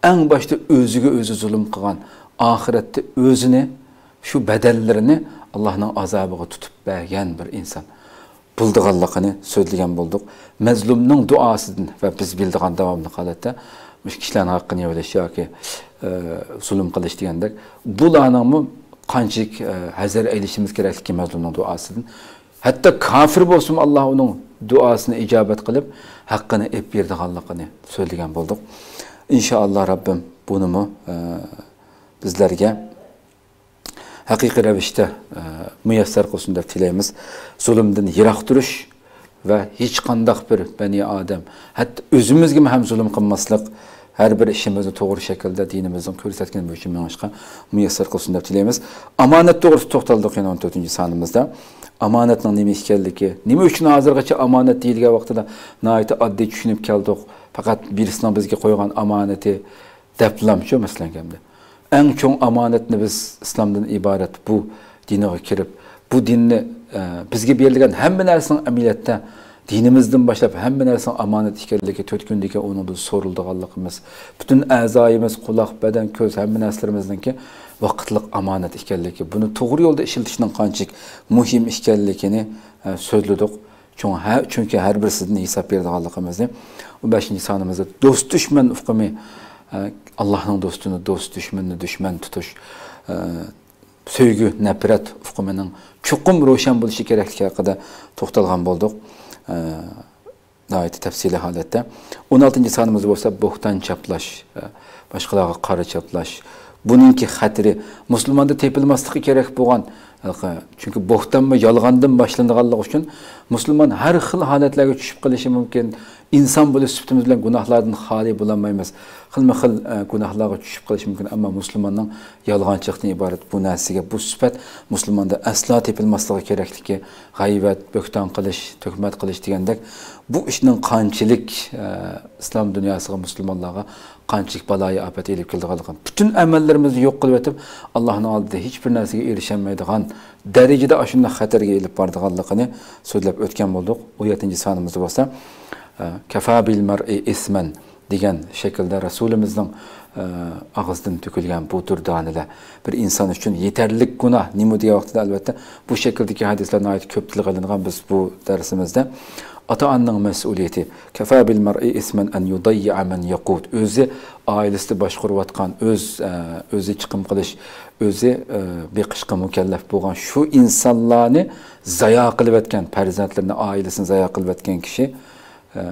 ئەڭ باشتا ئۆزىگە ئۆزى زۇلۇم قىلغان، ئاخىرەتتە ئۆزىنى، شۇ بەدەنلىرىنى ئاللاھنىڭ ئازابىغا تۇتۇپ بەرگەن بىر ئىنسان بولىدىغانلىقىنى سۆزلىگەن بولدۇق. مەزلۇمنىڭ دۇئاسىدىن ۋە بىز بىلىدىغان داۋاملىق ھالەتتە مۇشۇ كىشىلەرنىڭ ھەققىنى يەۋېلىش ياكى، ئە، زۇلۇم قىلىش دېگەندەك، بۇلارنىڭمۇ قانچىلىك، ئە، ھەزەر ئەيلىشىمىز كېرەكلىكى مەزلۇمنىڭ دۇئاسىدىن. ھەتتا كافىر بولسىمۇ، ئاللاھ ئۇنىڭ دۇئاسىنى ئىجابەت قىلىپ، ھەققىنى ئېلىپ بېرىدىغانلىقىنى سۆزلىگەن بولدۇق. ئىنشائاللا، رەببىم بۇنىمۇ، ئە، بىزلەرگە ھەقىقىي رەۋىشتە، ئە، مۇيەسسەر قىلسۇن دەپ تىلەيمىز. زۇلۇمدىن يىراق تۇرۇش ۋە ھېچقانداق بىر بەنى ئادەم، ھەتتا ئۆزىمىزگىمۇ ھەم زۇلۇم قىلماسلىق، ھەر بىر ئىشىمىزنى توغرا شەكىلدە دىنىمىزنىڭ كۆرسەتكىنى بويىچە مېڭىشقا مۇيەسسەر قىلسۇن دەپ تىلەيمىز. ئامانەت توغرىسىدا توختالدۇق يەنە ئون تۆتىنچى سانىمىزدا. ئامانەتنىڭ نېمە ئىكەنلىكى، نېمە ئۈچۈن ھازىرغىچە ئامانەت دېيىلگەن ۋاقتىدا ناھايىتى ئاددىي چۈشىنىپ كەلدۇق. پەقەت بىرسىنىڭ بىزگە قويغان ئامانىتى دەپلامچۇ، مەسىلەن، كەمدە. ئەڭ چوڭ ئامانەتنى بىز ئىسلامدىن ئىبارەت بۇ دىنىغا كىرىپ، بۇ دىننى، ئە، بىزگە بېرىلگەن ھەممە نەرسىنىڭ ئەمەلىيەتتە دىنىمىزدىن باشلاپ ھەممە نەرسىنىڭ ئامانەت ئىكەنلىكى، تۆت كۈندىن كېيىن ئۇنىڭدىن سورىلىدىغانلىقىمىز، پۈتۈن ئەزايىمىز، قۇلاق، بەدەن، كۆز، ھەممە نەرسىلىرىمىزنىڭكى ۋاقىتلىق ئامانەت ئىكەنلىكى، بۇنى توغرا يولدا ئىشلىتىشنىڭ قانچىلىك مۇھىم ئىكەنلىكىنى، ئە، سۆزلىدۇق. چوڭ ھە-، چۈنكى ھەر بىرسىدىن ھېساب بېرىدىغانلىقىمىزنى. ئون بەشىنچى سانىمىزدا دوست دۈشمەن ئۇقۇمى، ئە، ئاللاھنىڭ دوستىنى دوست، دۈشمەننى دۈشمەن تۇتۇش، ئە، سۆيگۈ، نەپرەت ئۇقۇمىنىڭ چوقۇم روشەن بولۇشى كېرەكلىكى ھەققىدە توختالغان بولدۇق، ئە، ناھايىتى تەپسىلىي ھالەتتە. ئون ئالتىنچى سانىمىز بولسا بوھتان چاپلاش، ئە، باشقىلارغا قارا چاپلاش. بۇنىڭكى خەتىرى مۇسۇلماندا تېپىلماسلىقى كېرەك بولغان، چۈنكى بوھتانمۇ يالغاندىن باشلىنىدىغانلىقى ئۈچۈن مۇسۇلمان ھەر خىل ھالەتلەرگە چۈشۈپ قېلىشى مۇمكىن. ئىنسان بولۇش سۈپىتىمىز بىلەن گۇناھلاردىن خالىي بولالمايمىز. خىلمۇ خىل، ئە، گۇناھلارغا چۈشۈپ قېلىشى مۇمكىن. ئەمما مۇسۇلماننىڭ يالغانچىلىقتىن ئىبارەت بۇ نەرسىگە، بۇ سۈپەت مۇسۇلماندا ئەسلا تېپىلماسلىقى كېرەكلىكى، غەيۋەت، بۆھتان قىلىش، تۆھمەت قىلىش دېگەندەك، بۇ ئىشنىڭ قانچىلىك، ئە، ئىسلام دۇنياسىغا، مۇسۇلمانلارغا قانچىلىك بالايىئاپەت ئېلىپ كېلىدىغانلىقىنى، پۈتۈن ئەمەللىرىمىزنى يوق قىلىۋېتىپ، ئاللاھنىڭ ئالدىدا ھېچبىر نەرسىگە ئېرىشەلمەيدىغان دەرىجىدە ئاشۇنداق خەتەرگە ئېلىپ بارىدىغانلىقىنى سۆزلەپ ئۆتكەن بولدۇق. ئون يەتتىنچى سانىمىزدا بولسا، ئە، كەفا بىل مەرئى ئىسمەن دېگەن شەكىلدە رەسۇلىمىزنىڭ، ئە، ئاغزىدىن تۆكۈلگەن بۇ دۇردانىلەر بىر ئىنسان ئۈچۈن يېتەرلىك گۇناھ. نېمە دېگەن ۋاقتىدا، ئەلۋەتتە، بۇ شەكىلدىكى ھەدىسلەر ناھايىتى كۆپ تىلغا ئېلىنغان بىز بۇ دەرسىمىزدە. ئاتا-ئانىنىڭ مەسئۇلىيىتى. كەفا بىل مەرئى ئىسمەن ئەن يۇدەييىئە مەن يەقۇت. ئۆزى ئائىلىسىدە باشقۇرۇۋاتقان، ئۆز، ئە، ئۆزى چىقىم قىلىش، ئۆزى، ئە، بېقىشقا مۇكەللەپ بولغان شۇ ئىنسانلارنى زايا قىلىۋەتكەن، پەرزەنتلىرىنى، ئائىلىسىنى زايا قىلىۋەتكەن كىشى، ئە،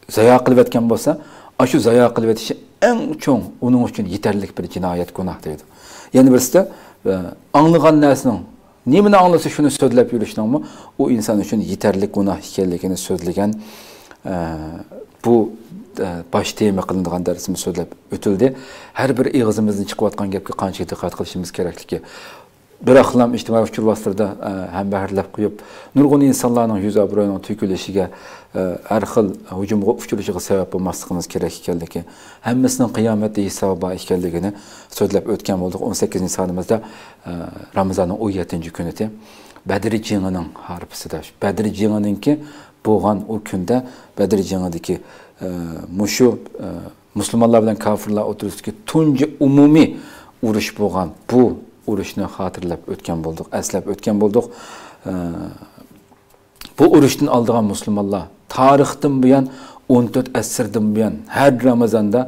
زايا قىلىۋەتكەن بولسا، ئاشۇ زايا قىلىۋېتىشى ئەڭ چوڭ، ئۇنىڭ ئۈچۈن يېتەرلىك بىر جىنايەت، گۇناھ دەيدۇ. يەنە بىرسىدە، ئە، ئاڭلىغان نەرسىنىڭ، نېمىنى ئاڭلىسا شۇنى سۆزلەپ يۈرۈشنىڭمۇ ئۇ ئىنسان ئۈچۈن يېتەرلىك گۇناھ ئىكەنلىكىنى سۆزلىگەن، ئە، بۇ، ئە، باش تېما قىلىنىدىغان دەرسىمىز سۆزلەپ ئۆتۈلدى. ھەر بىر ئېغىزىمىزدىن چىقىۋاتقان گەپكە قانچىلىك دىققەت قىلىشىمىز كېرەكلىكى، بىراقلا ئىجتىمائىي ئۇچۇر ۋاسىتىلىرىدا، ئە، ھەمبەھىرلەپ قويۇپ، نۇرغۇن ئىنسانلارنىڭ يۈز ئابرۇيىنىڭ تۆكۈلۈشىگە، ئە، ھەر خىل ھۇجۇمغا ئۇچرىشىغا سەۋەب بولماسلىقىمىز كېرەك ئىكەنلىكى، ھەممىسىنىڭ قىيامەتتە ھېسابى بار ئىكەنلىكىنى سۆزلەپ ئۆتكەن بولدۇق. ئون سەككىزىنچى سانىمىزدا، ئە، رامىزاننىڭ ئون يەتتىنچى كۈنى ئىدى. بەدر جېڭىنىڭ ھارپىسىدا، بەدر جېڭىنىڭكى بولغان ئۇ كۈندە بەدر جېڭىدىكى، ئە، مۇشۇ، ئە، مۇسۇلمانلار بىلەن كاپىرلار ئوتتۇرىسىدىكى تۇنجى ئومۇمىي ئۇرۇش بولغان بۇ ئۇرۇشنى خاتىرىلەپ ئۆتكەن بولدۇق، ئەسلەپ ئۆتكەن بولدۇق. ئە، بۇ ئۇرۇشتىن ئالدىغان مۇسۇلمانلار تارىختىن بۇيان، ئون تۆت ئەسىردىن بۇيان ھەر رامىزاندا،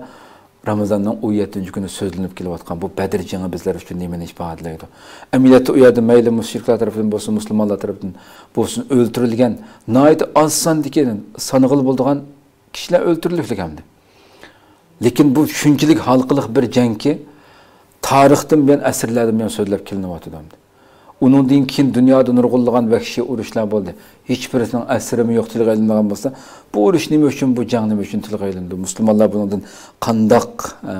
رامىزاننىڭ ئون يەتتىنچى كۈنى سۆزلىنىپ كېلىۋاتقان بۇ بەدر جېڭى بىزلەر ئۈچۈن نېمىنى ئىپادىلەيدۇ؟ ئەمەلىيەتتە ئۇ يەردە مەيلى مۇشرىكلار تەرىپىدىن بولسۇن، مۇسۇلمانلار تەرىپىدىن بولسۇن، ئۆلتۈرۈلگەن ناھايىتى ئاز ساندىكى، سانىغىلى بولىدىغان كىشىلەر ئۆلتۈرۈلۈكلۈك ئەمدى. لېكىن بۇ شۇنچىلىك ھالقىلىق بىر جەڭكى، تارىختىن بۇيان، ئەسىرلەردىن بۇيان سۆزلەپ كېلىنىۋاتىدۇ ئەمدى. ئۇنىڭدىن كېيىن دۇنيادا نۇرغۇنلىغان ۋەھشىي ئۇرۇشلار بولدى. ھېچبىرسىنىڭ ئەسىرىمۇ يوق تىلغا ئېلىنمىغان بولسا، بۇ ئۇرۇش نېمە ئۈچۈن، بۇ جەڭ نېمە ئۈچۈن تىلغا ئېلىندى؟ مۇسۇلمانلار بۇنىڭدىن قانداق، ئە،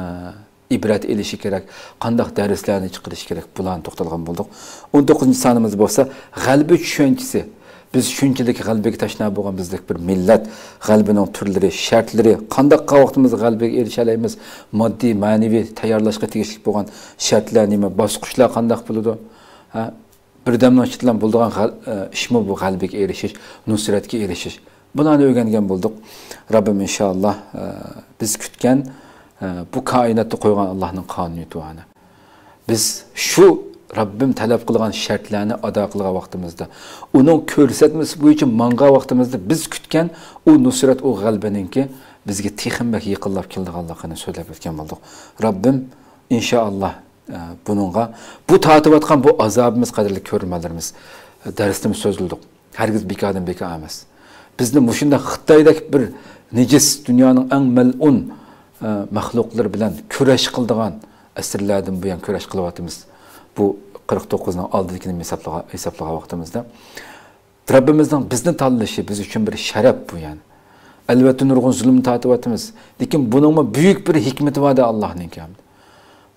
ئىبرەت ئېلىشى كېرەك، قانداق دەرسلەرنى چىقىرىشى كېرەك، بۇلارنى توختالغان بولدۇق. ئون توققۇزىنچى سانىمىز بولسا غەلىبە چۈشەنچىسى. بىز شۇنچىلىك غەلىبىگە تەشنا بولغان بىزدەك بىر مىللەت، غەلىبىنىڭ تۈرلىرى، شەرتلىرى، قانداق ۋاقتىمىزدا غەلىبىگە ئېرىشەلەيمىز، ماددىي، مەنىۋى تەييارلاشقا تېگىشلىك بولغان شەرتلەر نېمە، باسقۇچلار قانداق بولىدۇ؟ ھە؟ بىردەمنىڭ ئىچىدىلا بولىدىغان غەل-، ئە، ئىشمۇ بۇ غەلىبىگە ئېرىشىش، نۇسرەتكە ئېرىشىش. بۇلارنى ئۆگەنگەن بولدۇق. رەببىم ئىنشائاللا، ئە، بىز كۈتكەن، ئە، بۇ كائىناتتا قويغان ئاللاھنىڭ قانۇنىيىتى بار. بىز شۇ رەببىم تەلەپ قىلغان شەرتلەرنى ئادا قىلغان ۋاقتىمىزدا، ئۇنىڭ كۆرسەتمىسى بويىچە ماڭغان ۋاقتىمىزدا بىز كۈتكەن ئۇ نۇسرەت، ئۇ غەلىبىنىڭكى بىزگە تېخىمۇ بەك يېقىنلاپ كېلىدىغانلىقىنى سۆزلەپ ئۆتكەن بولدۇق. رەببىم ئىنشائاللا، ئە، بۇنىڭغا، بۇ تارتىۋاتقان بۇ ئازابىمىز، قەدىرلىك كۆرۈرمەنلىرىمىز، دەرستىمۇ سۆزلىدۇق. ھەرگىز بىكاردىن بىكار ئەمەس. بىزنى مۇشۇنداق خىتايدەك بىر نىجىس، دۇنيانىڭ ئەڭ مەلئۇن، ئە، مەخلۇقلىرى بىلەن كۈرەش قىلىدىغان، ئەسىرلەردىن بۇيان كۈرەش قىلىۋاتىمىز. بۇ قىرىق توققۇزنىڭ ئالدىدىكىنى ھېسابلىغان، ھېسابلىغان ۋاقتىمىزدا. رەببىمىزنىڭ بىزنى تاللىشى بىز ئۈچۈن بىر شەرەپ بۇ، يەنى. ئەلۋەتتە، نۇرغۇن زۇلۇم تارتىۋاتىمىز. لېكىن بۇنىڭمۇ بۈيۈك بىر ھېكمىتى بار-دە ئاللاھنىڭكى.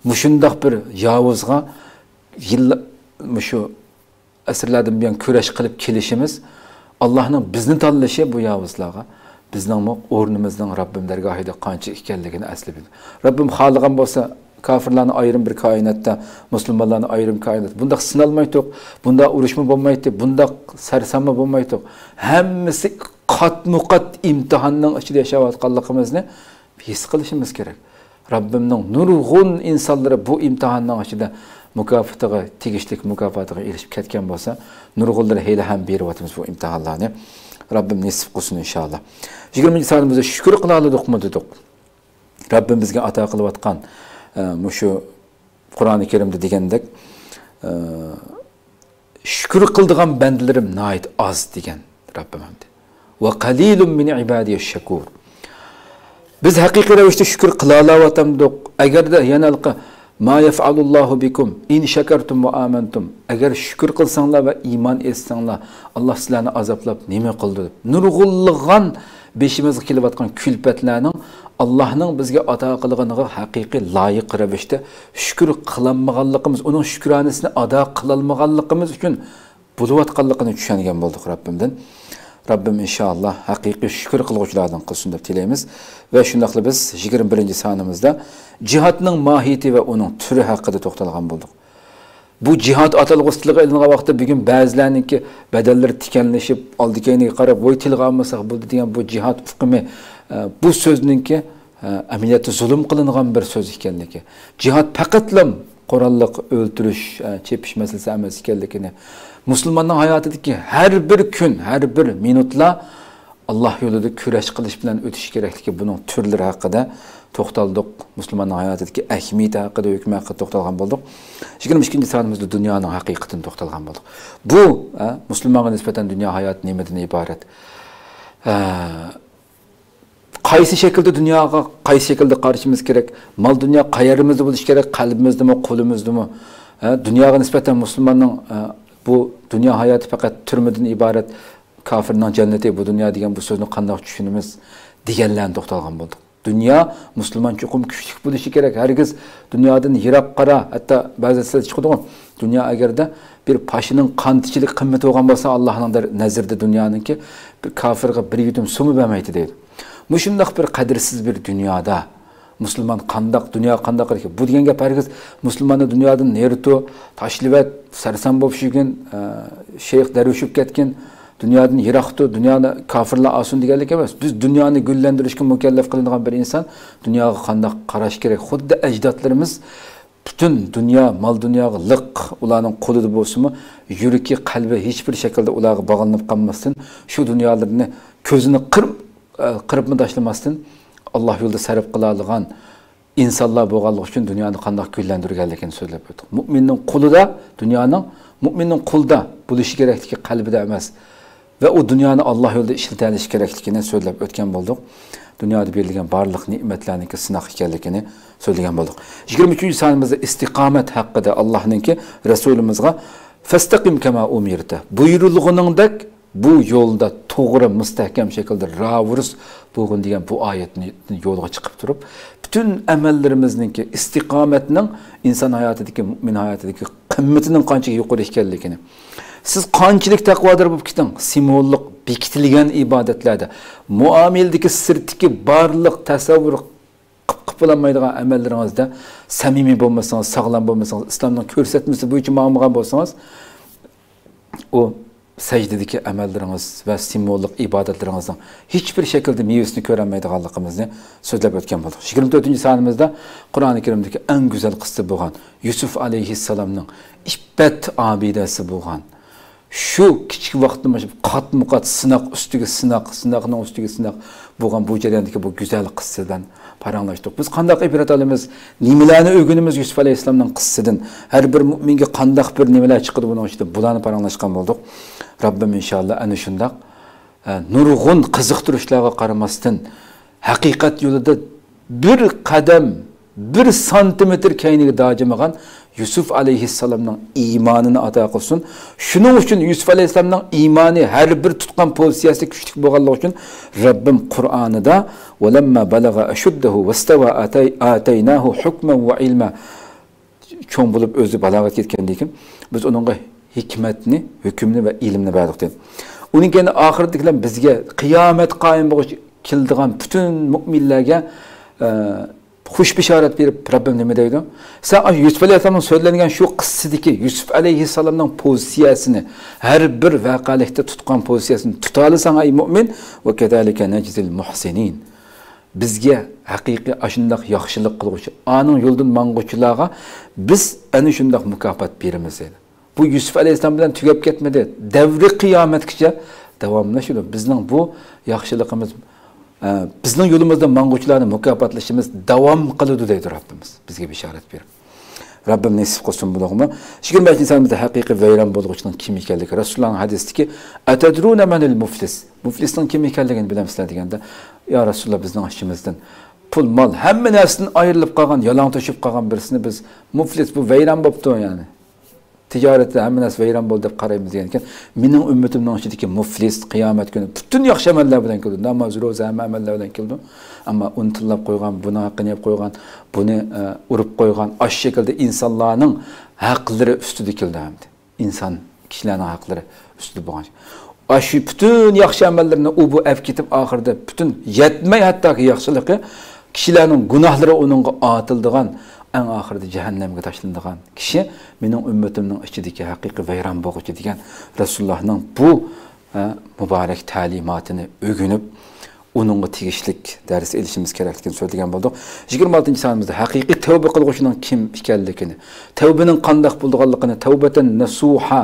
مۇشۇنداق بىر ياۋۇزغا يىللا-، مۇشۇ ئەسىرلەردىن بۇيان كۈرەش قىلىپ كېلىشىمىز، ئاللاھنىڭ بىزنى تاللىشى بۇ ياۋۇزلارغا، بىزنىڭمۇ ئورنىمىزنىڭ رەببىم دەرگاھىدا قانچە ئىكەنلىكىنى ئەسلىمەيدۇ. رەببىم خالىغان بولسا، كافىرلارنى ئايرىم بىر كائىناتتا، مۇسۇلمانلارنى ئايرىم كائىنات. بۇنداق سىنالمايتتۇق، بۇنداق ئۇرۇشمۇ بولمايتتى، بۇنداق سەرسانمۇ بولمايتتۇق. ھەممىسى قاتمۇقات ئىمتىھاننىڭ ئىچىدە ياشاۋاتقانلىقىمىزنى ھېس قىلىشىمىز كېرەك. رەببىمنىڭ نۇرغۇن ئىنسانلىرى بۇ ئىمتىھاننىڭ ئىچىدە مۇكاپاتىغا، تېگىشلىك مۇكاپاتىغا ئېرىشىپ كەتكەن بولسا، نۇرغۇنلىرى ھېلىھەم بېرىۋاتىمىز بۇ ئىمتىھانلارنى. رەببىم نېسىپ قىلسۇن، ئىنشائاللا. يىگىرمىنچى سانىمىزدا شۈكۈر قىلالىدۇقمۇ دېدۇق. رەببىم بىزگە ئاتا قىلىۋاتقان، ئە، مۇشۇ قۇرئانى كەرىمدە دېگەندەك، ئە، شۈكۈر قىلىدىغان بەندىلىرىم ناھايىتى ئاز دېگەن رەببىم ئەمدى. ۋە قەلىلۇم مىن ئىبادىيەش شەكۇر. بىز ھەقىقىي رەۋىشتە شۈكۈر قىلالاۋاتامدۇق؟ ئەگەردە يەنە ھېلىقى ما يەفئەلۇللاھۇ بىكۇم ئىن شەكەرتۇم ۋە ئامەنتۇم، ئەگەر شۈكۈر قىلساڭلار ۋە ئىمان ئېيتساڭلار، ئاللاھ سىلەرنى ئازابلاپ نېمە قىلىدۇ دەپ نۇرغۇنلىغان بېشىمىزغا كېلىۋاتقان كۈلپەتلەرنىڭ ئاللاھنىڭ بىزگە ئاتا قىلغىنىغا ھەقىقىي لايىق رەۋىشتە شۈكۈر قىلالمىغانلىقىمىز، ئۇنىڭ شۈكرانىسىنى ئادا قىلالمىغانلىقىمىز ئۈچۈن بولۇۋاتقانلىقىنى چۈشەنگەن بولدۇق رەببىمدىن. رەببىم ئىنشائاللا ھەقىقىي شۈكۈر قىلغۇچىلاردىن قىلسۇن دەپ تىلەيمىز. ۋە شۇنداقلا بىز يىگىرمە بىرىنچى سانىمىزدا جىھادنىڭ ماھىيىتى ۋە ئۇنىڭ تۈرى ھەققىدە توختالغان بولدۇق. بۇ جىھاد ئاتالغۇسى تىلغا ئېلىنغان ۋاقىتتا بۈگۈن بەزىلەرنىڭكى بەدەنلىرى تىكەنلىشىپ، ئالدى كەينىگە قاراپ، ۋوي تىلغا ئالمىساق بولدى دېگەن بۇ جىھاد ئۇقۇمى، ئە، بۇ سۆزنىڭكى، ئە، ئەمەلىيەتتە زۇلۇم قىلىنغان بىر سۆز ئىكەنلىكى. جىھاد پەقەتلا قوراللىق ئۆلتۈرۈش، ئە، چېپىش مەسىلىسى ئەمەس ئىكەنلىكىنى، مۇسۇلماننىڭ ھاياتىدىكى ھەر بىر كۈن، ھەر بىر مىنۇتلا ئاللاھ يولىدا كۈرەش قىلىش بىلەن ئۆتۈش كېرەكلىكى، بۇنىڭ تۈرلىرى ھەققىدە توختالدۇق. مۇسۇلماننىڭ ھاياتىدىكى ئەھمىيىتى ھەققىدە، ھۆكمى ھەققىدە توختالغان بولدۇق. يىگىرمە ئىككىنچى سانىمىزدا دۇنيانىڭ ھەقىقىتىنى توختالغان بولدۇق. بۇ، ئە، مۇسۇلمانغا نىسبەتەن دۇنيا ھاياتى نېمىدىن ئىبارەت؟ ئە، قايسى شەكىلدە دۇنياغا، قايسى شەكىلدە قارىشىمىز كېرەك؟ مال دۇنيا قەيەرىمىزدە بولۇشى كېرەك؟ قەلبىمىزدىمۇ، قولىمىزدىمۇ؟ ئە، دۇنياغا نىسبەتەن مۇسۇلماننىڭ، ئە، بۇ دۇنيا ھاياتى پەقەت تۈرمىدىن ئىبارەت، كافىرنىڭ جەننىتى بۇ دۇنيا دېگەن بۇ سۆزنى قانداق چۈشىنىمىز؟ دېگەنلەرنى توختالغان بولدۇق. دۇنيا مۇسۇلمان چوقۇم كۈچلۈك بولۇشى كېرەك. ھەرگىز دۇنيادىن يىراق قارا، ھەتتا بەزى سۆز چىقىدىغۇ، دۇنيا ئەگەردە بىر پاشىنىڭ قان تېشىدەك قىممىتى بولغان بولسا، ئاللاھنىڭ دەر-، نەزىرىدە دۇنيانىڭكى بىر كافىرغا بىر يۇتۇم سۇمۇ بەرمەيتتى دەيدۇ. مۇشۇنداق بىر قەدىرسىز بىر دۇنيادا مۇسۇلمان قانداق، دۇنيا قانداق قىلىدىكەن؟ بۇ دېگەن گەپ ھەرگىز مۇسۇلماننى دۇنيادىن نېرى تۇر، تاشلىۋەت، سەرسان بولۇپ يۈرگىن، ئە، شەيخ دەرۋىش بولۇپ كەتكىن، دۇنيادىن يىراق تۇر، دۇنيانى كافىرلار ئالسۇن دېگەنلىك ئەمەس. بىز دۇنيانى گۈللەندۈرۈشكە مۇكەللەپ قىلىنغان بىر ئىنسان دۇنياغا قانداق قاراش كېرەك؟ خۇددى ئەجدادلىرىمىز پۈتۈن دۇنيا، مال-دۇنياغا لىق، ئۇلارنىڭ قولىدا بولسىمۇ، يۈرىكى، قەلبى ھېچبىر شەكىلدە ئۇلارغا باغلىنىپ قالماستىن، شۇ دۇنيالىرىنى كۆزىنى قىر-، ئە، قىرىپمۇ تاشلىماستىن، ئاللاھ يولىدا سەرپ قىلالىغان ئىنسانلار بولغانلىقى ئۈچۈن دۇنيانى قانداق گۈللەندۈرگەنلىكىنى سۆزلەپ ئۆتتۇق. مۇئمىننىڭ قولىدا، دۇنيانىڭ مۇئمىننىڭ قولىدا بولۇشى كېرەكلىكى قەلبىدە ئەمەس. ۋە ئۇ دۇنيانى ئاللاھ يولىدا ئىشلىتەلىشى كېرەكلىكىنى سۆزلەپ ئۆتكەن بولدۇق. دۇنيادا بېرىلگەن بارلىق نېمەتلەرنىڭكى سىناق ئىكەنلىكىنى سۆزلىگەن بولدۇق. يىگىرمە ئۈچىنچى سانىمىزدا ئىستىقامەت ھەققىدە ئاللاھنىڭكى رەسۇلىمىزغا فەستەقىم كەما ئۇمىرتە، بۇيرۇلغىنىڭدەك بۇ يولدا توغرا، مۇستەھكەم شەكىلدە راۋۇرۇس بولغىن دېگەن بۇ ئايەتنى يولغا چىقىپ تۇرۇپ، پۈتۈن ئەمەللىرىمىزنىڭكى ئىستىقامەتنىڭ ئىنسان ھاياتىدىكى، مۇئمىن ھاياتىدىكى قىممىتىنىڭ قانچىلىك يۇقىرى ئىكەنلىكىنى، سىز قانچىلىك تەقۋادار بولۇپ كېتىڭ، سىمۋوللۇق بېكىتىلگەن ئىبادەتلەردە، مۇئامىلىدىكى سىرتتىكى بارلىق تەسەۋۋۇر قىپ-، قىپ بولالمايدىغان ئەمەللىرىڭىزدە سەمىمىي بولمىسىڭىز، ساغلام بولمىسىڭىز، ئىسلامنىڭ كۆرسەتمىسى بويىچە ماڭمىغان بولسىڭىز، ئۇ سەجدىدىكى ئەمەللىرىڭىز ۋە سىمۋوللۇق ئىبادەتلىرىڭىزنىڭ ھېچبىر شەكىلدە مېۋىسىنى كۆرەلمەيدىغانلىقىمىزنى سۆزلەپ ئۆتكەن بولدۇق. يىگىرمە تۆتىنچى سانىمىزدا قۇرئانى كەرىمدىكى ئەڭ گۈزەل قىسسە بولغان يۈسۈف ئەلەيھىسسالامنىڭ ئىپپەت ئابىدەسى بولغان، شۇ كىچىك ۋاقىتتىن باشلاپ قاتمۇ قات سىناق ئۈستىگە سىناق، سىناقنىڭ ئۈستىگە سىناق بولغان بۇ جەرياندىكى بۇ گۈزەل قىسسە بىلەن پاراڭلاشتۇق. بىز قانداق ئىبرەت ئالىمىز، نېمىلەرنى ئۆگىنىمىز يۈسۈپ ئەلەيھىسسالامنىڭ قىسسىسىدىن؟ ھەر بىر مۇئمىنگە قانداق بىر نېمىلەر چىقىدۇ بۇنىڭ ئىچىدىن؟ بۇلارنى پاراڭلاشقان بولدۇق. رەببىم ئىنشاللا ئەنە شۇنداق، ئە، نۇرغۇن قىزىقتۇرۇشلارغا قارىماستىن، ھەقىقەت يولىدا بىر قەدەم، بىر سانتىمېتىر كەينىگە داجىمىغان يۈسۈپ ئەلەيھىسسالامنىڭ ئىمانىنى ئاتا قىلسۇن. شۇنىڭ ئۈچۈن يۈسۈپ ئەلەيھىسسالامنىڭ ئىمانى ھەر بىر تۇتقان پوزىتسىيەسى كۈچلۈك بولغانلىقى ئۈچۈن رەببىم قۇرئانىدا، ولما بلغ أشده واستوى آتي-، آتيناه حكما وعلما. چوڭ بولۇپ ئۆزى بالاغەتكە يەتكەندىن كېيىن بىز ئۇنىڭغا ھېكمەتنى، ھۆكۈمنى ۋە ئىلىمنى بەردۇق دېدى. ئۇنىڭ كېيىن ئاخىرىدىكىلەر بىزگە قىيامەت قايىم بولغۇچە كېلىدىغان پۈتۈن مۆمىنلەرگە، ئە، خۇش بېشارەت بېرىپ، رەببىم نېمە دەيدۇ؟ سەن يۈسۈپ ئەلەيھىسسالامنىڭ سۆزلەنگەن شۇ قىسسىدىكى يۈسۈپ ئەلەيھىسسالامنىڭ پوزىتسىيەسىنى، ھەر بىر ۋەقەلىكتە تۇتقان پوزىتسىيەسىنى تۇتالىساڭ، ئەي مۆمىن، وكذلك نجزي المحسنين. بىزگە ھەقىقىي ئاشۇنداق ياخشىلىق قىلغۇچى، ئانىڭ يولىدىن ماڭغۇچىلارغا بىز ئەنە شۇنداق مۇكاپات بېرىمىز دەيدۇ. بۇ يۈسۈپ ئەلەيھىسسالام بىلەن تۈگەپ كەتمىدى. دەۋرى قىيامەتكىچە داۋاملىشىدۇ. بىزنىڭ بۇ ياخشىلىقىمىز، ئە، بىزنىڭ يولىمىزدا ماڭغۇچىلارنى مۇكاپاتلىشىمىز داۋام قىلىدۇ دەيدۇ رەببىمىز بىزگە بېشارەت بېرىپ. رەببىم نېسىپ قىلسۇن بۇلارغىمۇ. يىگىرمە بەشىنچى سانىمىزدا ھەقىقىي ۋەيران بولغۇچىنىڭ كىم ئىكەنلىكى. رەسۇلۇللانىڭ ھەدىسىدىكى، أتدرون من المفلس؟ مۇفلىسنىڭ كىم ئىكەنلىكىنى بىلەمسىلەر دېگەندە، يا رەسۇلۇللا، بىزنىڭ ئىچىمىزدىن پۇل، مال، ھەممە نەرسىدىن ئايرىلىپ قالغان، يالاڭ توشۇپ قالغان بىرسىنى بىز مۇفلىس، بۇ ۋەيران بوپتۇ، يەنى تىجارىتى ھەممە نەرسە ۋەيران بولدى دەپ قارايمىز دېگەنكەن، مېنىڭ ئۈممىتىمنىڭ ئىچىدىكى مۇفلىس قىيامەت كۈنى پۈتۈن ياخشى ئەمەللەر بىلەن كېلىدۇ، ناماز، روزا، ھەممە ئەمەللەر بىلەن كېلىدۇ. ئەمما ئۇنى تىللاپ قويغان، بۇنىڭ ھەققىنى يەپ قويغان، بۇنى، ئە، ئۇرۇپ قويغان، ئاشۇ شەكىلدە ئىنسانلارنىڭ ھەقلىرى ئۈستىدە كېلىدۇ ئەمدى. ئىنسان كىشىلەرنىڭ ھەقلىرى ئۈستىدە بولغان ئىش. ئاشۇ پۈتۈن ياخشى ئەمەللىرىنى ئۇ بۇ ئەپ كېتىپ، ئاخىرىدا پۈتۈن يەتمەي ھەتتاكى ياخشىلىقى، كىشىلەرنىڭ گۇناھلىرى ئۇنىڭغا ئاتىلىدىغان، ئەڭ ئاخىرىدا جەھەننەمگە تاشلىنىدىغان كىشى مېنىڭ ئۈممىتىمنىڭ ئىچىدىكى ھەقىقىي ۋەيران بولغۇچى دېگەن رەسۇلۇللانىڭ بۇ، ئە، مۇبارەك تەلىماتىنى ئۆگىنىپ، ئۇنىڭغا تېگىشلىك دەرس ئېلىشىمىز كېرەكلىكىنى سۆزلىگەن بولدۇق. يىگىرمە ئالتىنچى سانىمىزدا ھەقىقىي تەۋبە قىلغۇچىنىڭ كىم ئىكەنلىكىنى، تەۋبىنىڭ قانداق بولىدىغانلىقىنى، تەۋبەتەن نەسۇھا،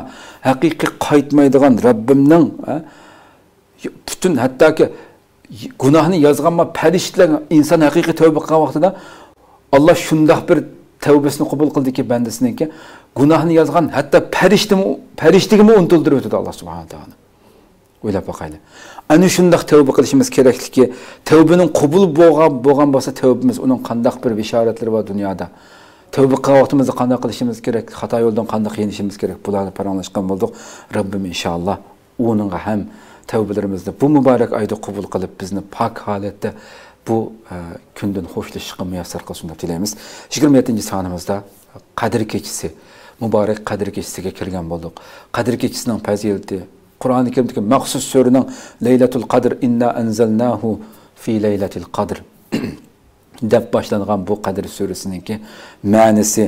ھەقىقىي قايتمايدىغان رەببىمنىڭ، ھە، پۈتۈن ھەتتاكى گۇناھنى يازغانما پەرىشتىلەر، ئىنسان ھەقىقىي تەۋبە قىلغان ۋاقتىدا ئاللا شۇنداق بىر تەۋبىسىنى قوبۇل قىلدىكى بەندىسىنىڭكى گۇناھنى يازغان ھەتتا پەرىشتىمۇ، پەرىشتىگىمۇ ئۇنتۇلدۇرۇۋېتىدۇ ئاللا سۇبھانەھۇ ۋە تائالا. ئويلاپ باقايلى. ئەنە شۇنداق تەۋبە قىلىشىمىز كېرەكلىكى، تەۋبىنىڭ قوبۇل بولغان، بولغان بولسا تەۋبىمىز، ئۇنىڭ قانداق بىر بېشارەتلىرى بار دۇنيادا. تەۋبە قىلغان ۋاقتىمىزدا قانداق قىلىشىمىز كېرەك، خاتا يولدىن قانداق يېنىشىمىز كېرەك، بۇلارنى پاراڭلاشقان بولدۇق. رەببىم ئىنشائاللا ئۇنىڭغا ھەم تەۋبىلىرىمىزنى بۇ مۇبارەك ئايدا قوبۇل قىلىپ، بىزنى پاك ھالەتتە بۇ، ئە، كۈندىن خوشلىشىشقا مۇيەسسەر قىلسۇن دەپ تىلەيمىز. يىگىرمە يەتتىنچى سانىمىزدا قەدىر كېچىسى، مۇبارەك قەدىر كېچىسىگە كىرگەن بولدۇق. قەدىر كېچىسىنىڭ پەزىلىتى، قۇرئانى كەرىمدىكى مەخسۇس سۈرىنىڭ لەيلەتۇل قەدىر، ئىننا ئەنزەلناھۇ فى لەيلەتىل قەدر دەپ باشلانغان بۇ قەدىر سۈرىسىنىڭكى مەنىسى،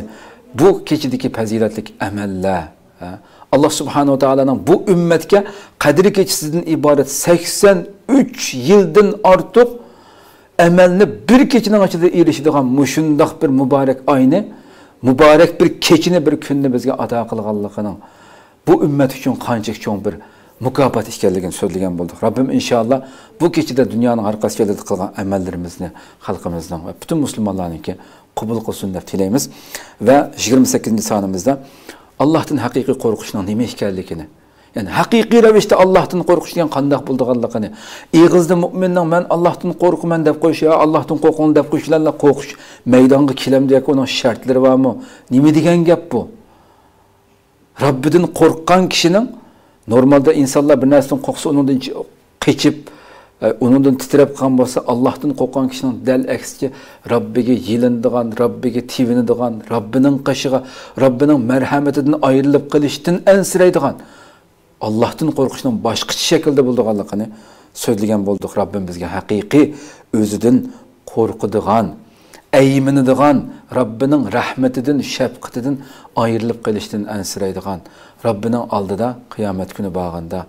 بۇ كېچىدىكى پەزىلەتلىك ئەمەللەر، ھە؟ ئاللا سۇبھانەھۇ ۋە تائالانىڭ بۇ ئۈممەتكە قەدىر كېچىسىدىن ئىبارەت سەكسەن ئۈچ يىلدىن ئارتۇق ئەمەلنى بىر كېچىنىڭ ئىچىدە ئېرىشىدىغان مۇشۇنداق بىر مۇبارەك ئاينى، مۇبارەك بىر كېچىنى، بىر كۈننى بىزگە ئاتا قىلغانلىقىنىڭ، بۇ ئۈممەت ئۈچۈن قانچىلىك چوڭ بىر مۇكاپات ئىكەنلىكىنى سۆزلىگەن بولدۇق. رەببىم ئىنشائاللا بۇ كېچىدە دۇنيانىڭ ھەر قايسى يەرلىرىدە قىلغان ئەمەللىرىمىزنى خەلقىمىزنىڭ ۋە پۈتۈن مۇسۇلمانلارنىڭكى قوبۇل قىلسۇن دەپ تىلەيمىز. ۋە يىگىرمە سەككىزىنچى سانىمىزدا ئاللاھتىن ھەقىقىي قورقۇشنىڭ نېمە ئىكەنلىكىنى، يەنى ھەقىقىي رەۋىشتە ئاللاھتىن قورقۇش دېگەن قانداق بولىدىغانلىقىنى، ئېغىزدا مۇئمىننىڭ «مەن ئاللاھتىن قورقىمەن» دەپ قويۇش، «يا ئاللاھتىن قورقۇڭ» دەپ قويۇش بىلەنلا قورقۇش مەيدانغا كېلەمدۇ ياكى ئۇنىڭ شەرتلىرى بارمۇ؟ نېمە دېگەن گەپ بۇ؟ رەببىدىن قورققان كىشىنىڭ، نورمالدا ئىنسانلار بىر نەرسىدىن قورقسا، ئۇنىڭدىن چ-، قېچىپ، ئە، ئۇنىڭدىن تىترەپ قالغان بولسا، ئاللاھتىن قورققان كىشىنىڭ دەل ئەكسىچە رەببىگە يېلىنىدىغان، رەببىگە تېۋىنىدىغان، رەببىنىڭ قېشىغا، رەببىنىڭ مەرھەمىتىدىن ئايرىلىپ قېلىشتىن ئەنسىرەيدىغان، ئاللاھتىن قورقۇشنىڭ باشقىچە شەكىلدە بولىدىغانلىقىنى سۆزلىگەن بولدۇق. رەببىم بىزگە ھەقىقىي ئۆزىدىن قورقىدىغان، ئەيمىنىدىغان، رەببىنىڭ رەھمىتىدىن، شەپقىتىدىن ئايرىلىپ قېلىشتىن ئەنسىرەيدىغان، رەببىنىڭ ئالدىدا قىيامەت كۈنى بارغاندا،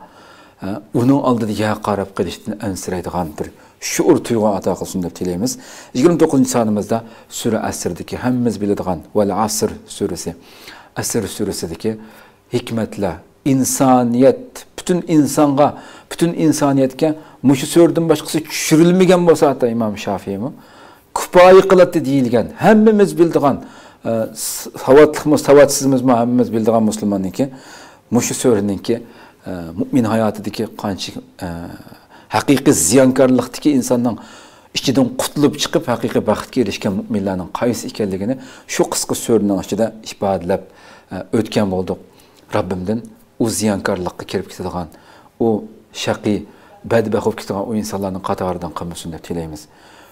ئە، ئۇنىڭ ئالدىدا يەرگە قاراپ قېلىشتىن ئەنسىرەيدىغان بىر شۇئۇر تۇيغۇ ئاتا قىلسۇن دەپ تىلەيمىز. يىگىرمە توققۇزىنچى سانىمىزدا سۈرە ئەسىردىكى ھەممىمىز بىلىدىغان ۋەل ئەسر سۈرىسى. ئەسر سۈرىسىدىكى ھېكمەتلەر، ئىنسانىيەت، پۈتۈن ئىنسانغا، پۈتۈن ئىنسانىيەتكە مۇشۇ سۈرىدىن باشقىسى چۈشۈرۈلمىگەن بولسا، ھەتتا ئىمام شافىيمۇ كۇپايە قىلاتتى دېيىلگەن، ھەممىمىز بىلىدىغان، ئە، س-، ساۋاتلىقمۇ، ساۋاتسىزمىزمۇ، ھەممىمىز بىلىدىغان مۇسۇلماننىڭكى مۇشۇ سۈرىنىڭكى ئە، مۇئمىن ھاياتىدىكى قانچە، ئە، ھەقىقىي زىيانكارلىقتىكى ئىنساننىڭ ئىچىدىن قۇتۇلۇپ چىقىپ، ھەقىقىي بەختكە ئېرىشكەن مۇئمىنلارنىڭ قايسى ئىكەنلىكىنى شۇ قىسقا سۈرىنىڭ ئىچىدە ئىپادىلەپ، ئە، ئۆتكەن بولدۇق. رەببىمدىن ئۇ زىيانكارلىققا كىرىپ كېتىدىغان، ئۇ شەقىي، بەدبەخت بولۇپ كېتىدىغان ئۇ ئىنسانلارنىڭ قاتارىدىن قىلمىسۇن دەپ تىلەيمىز.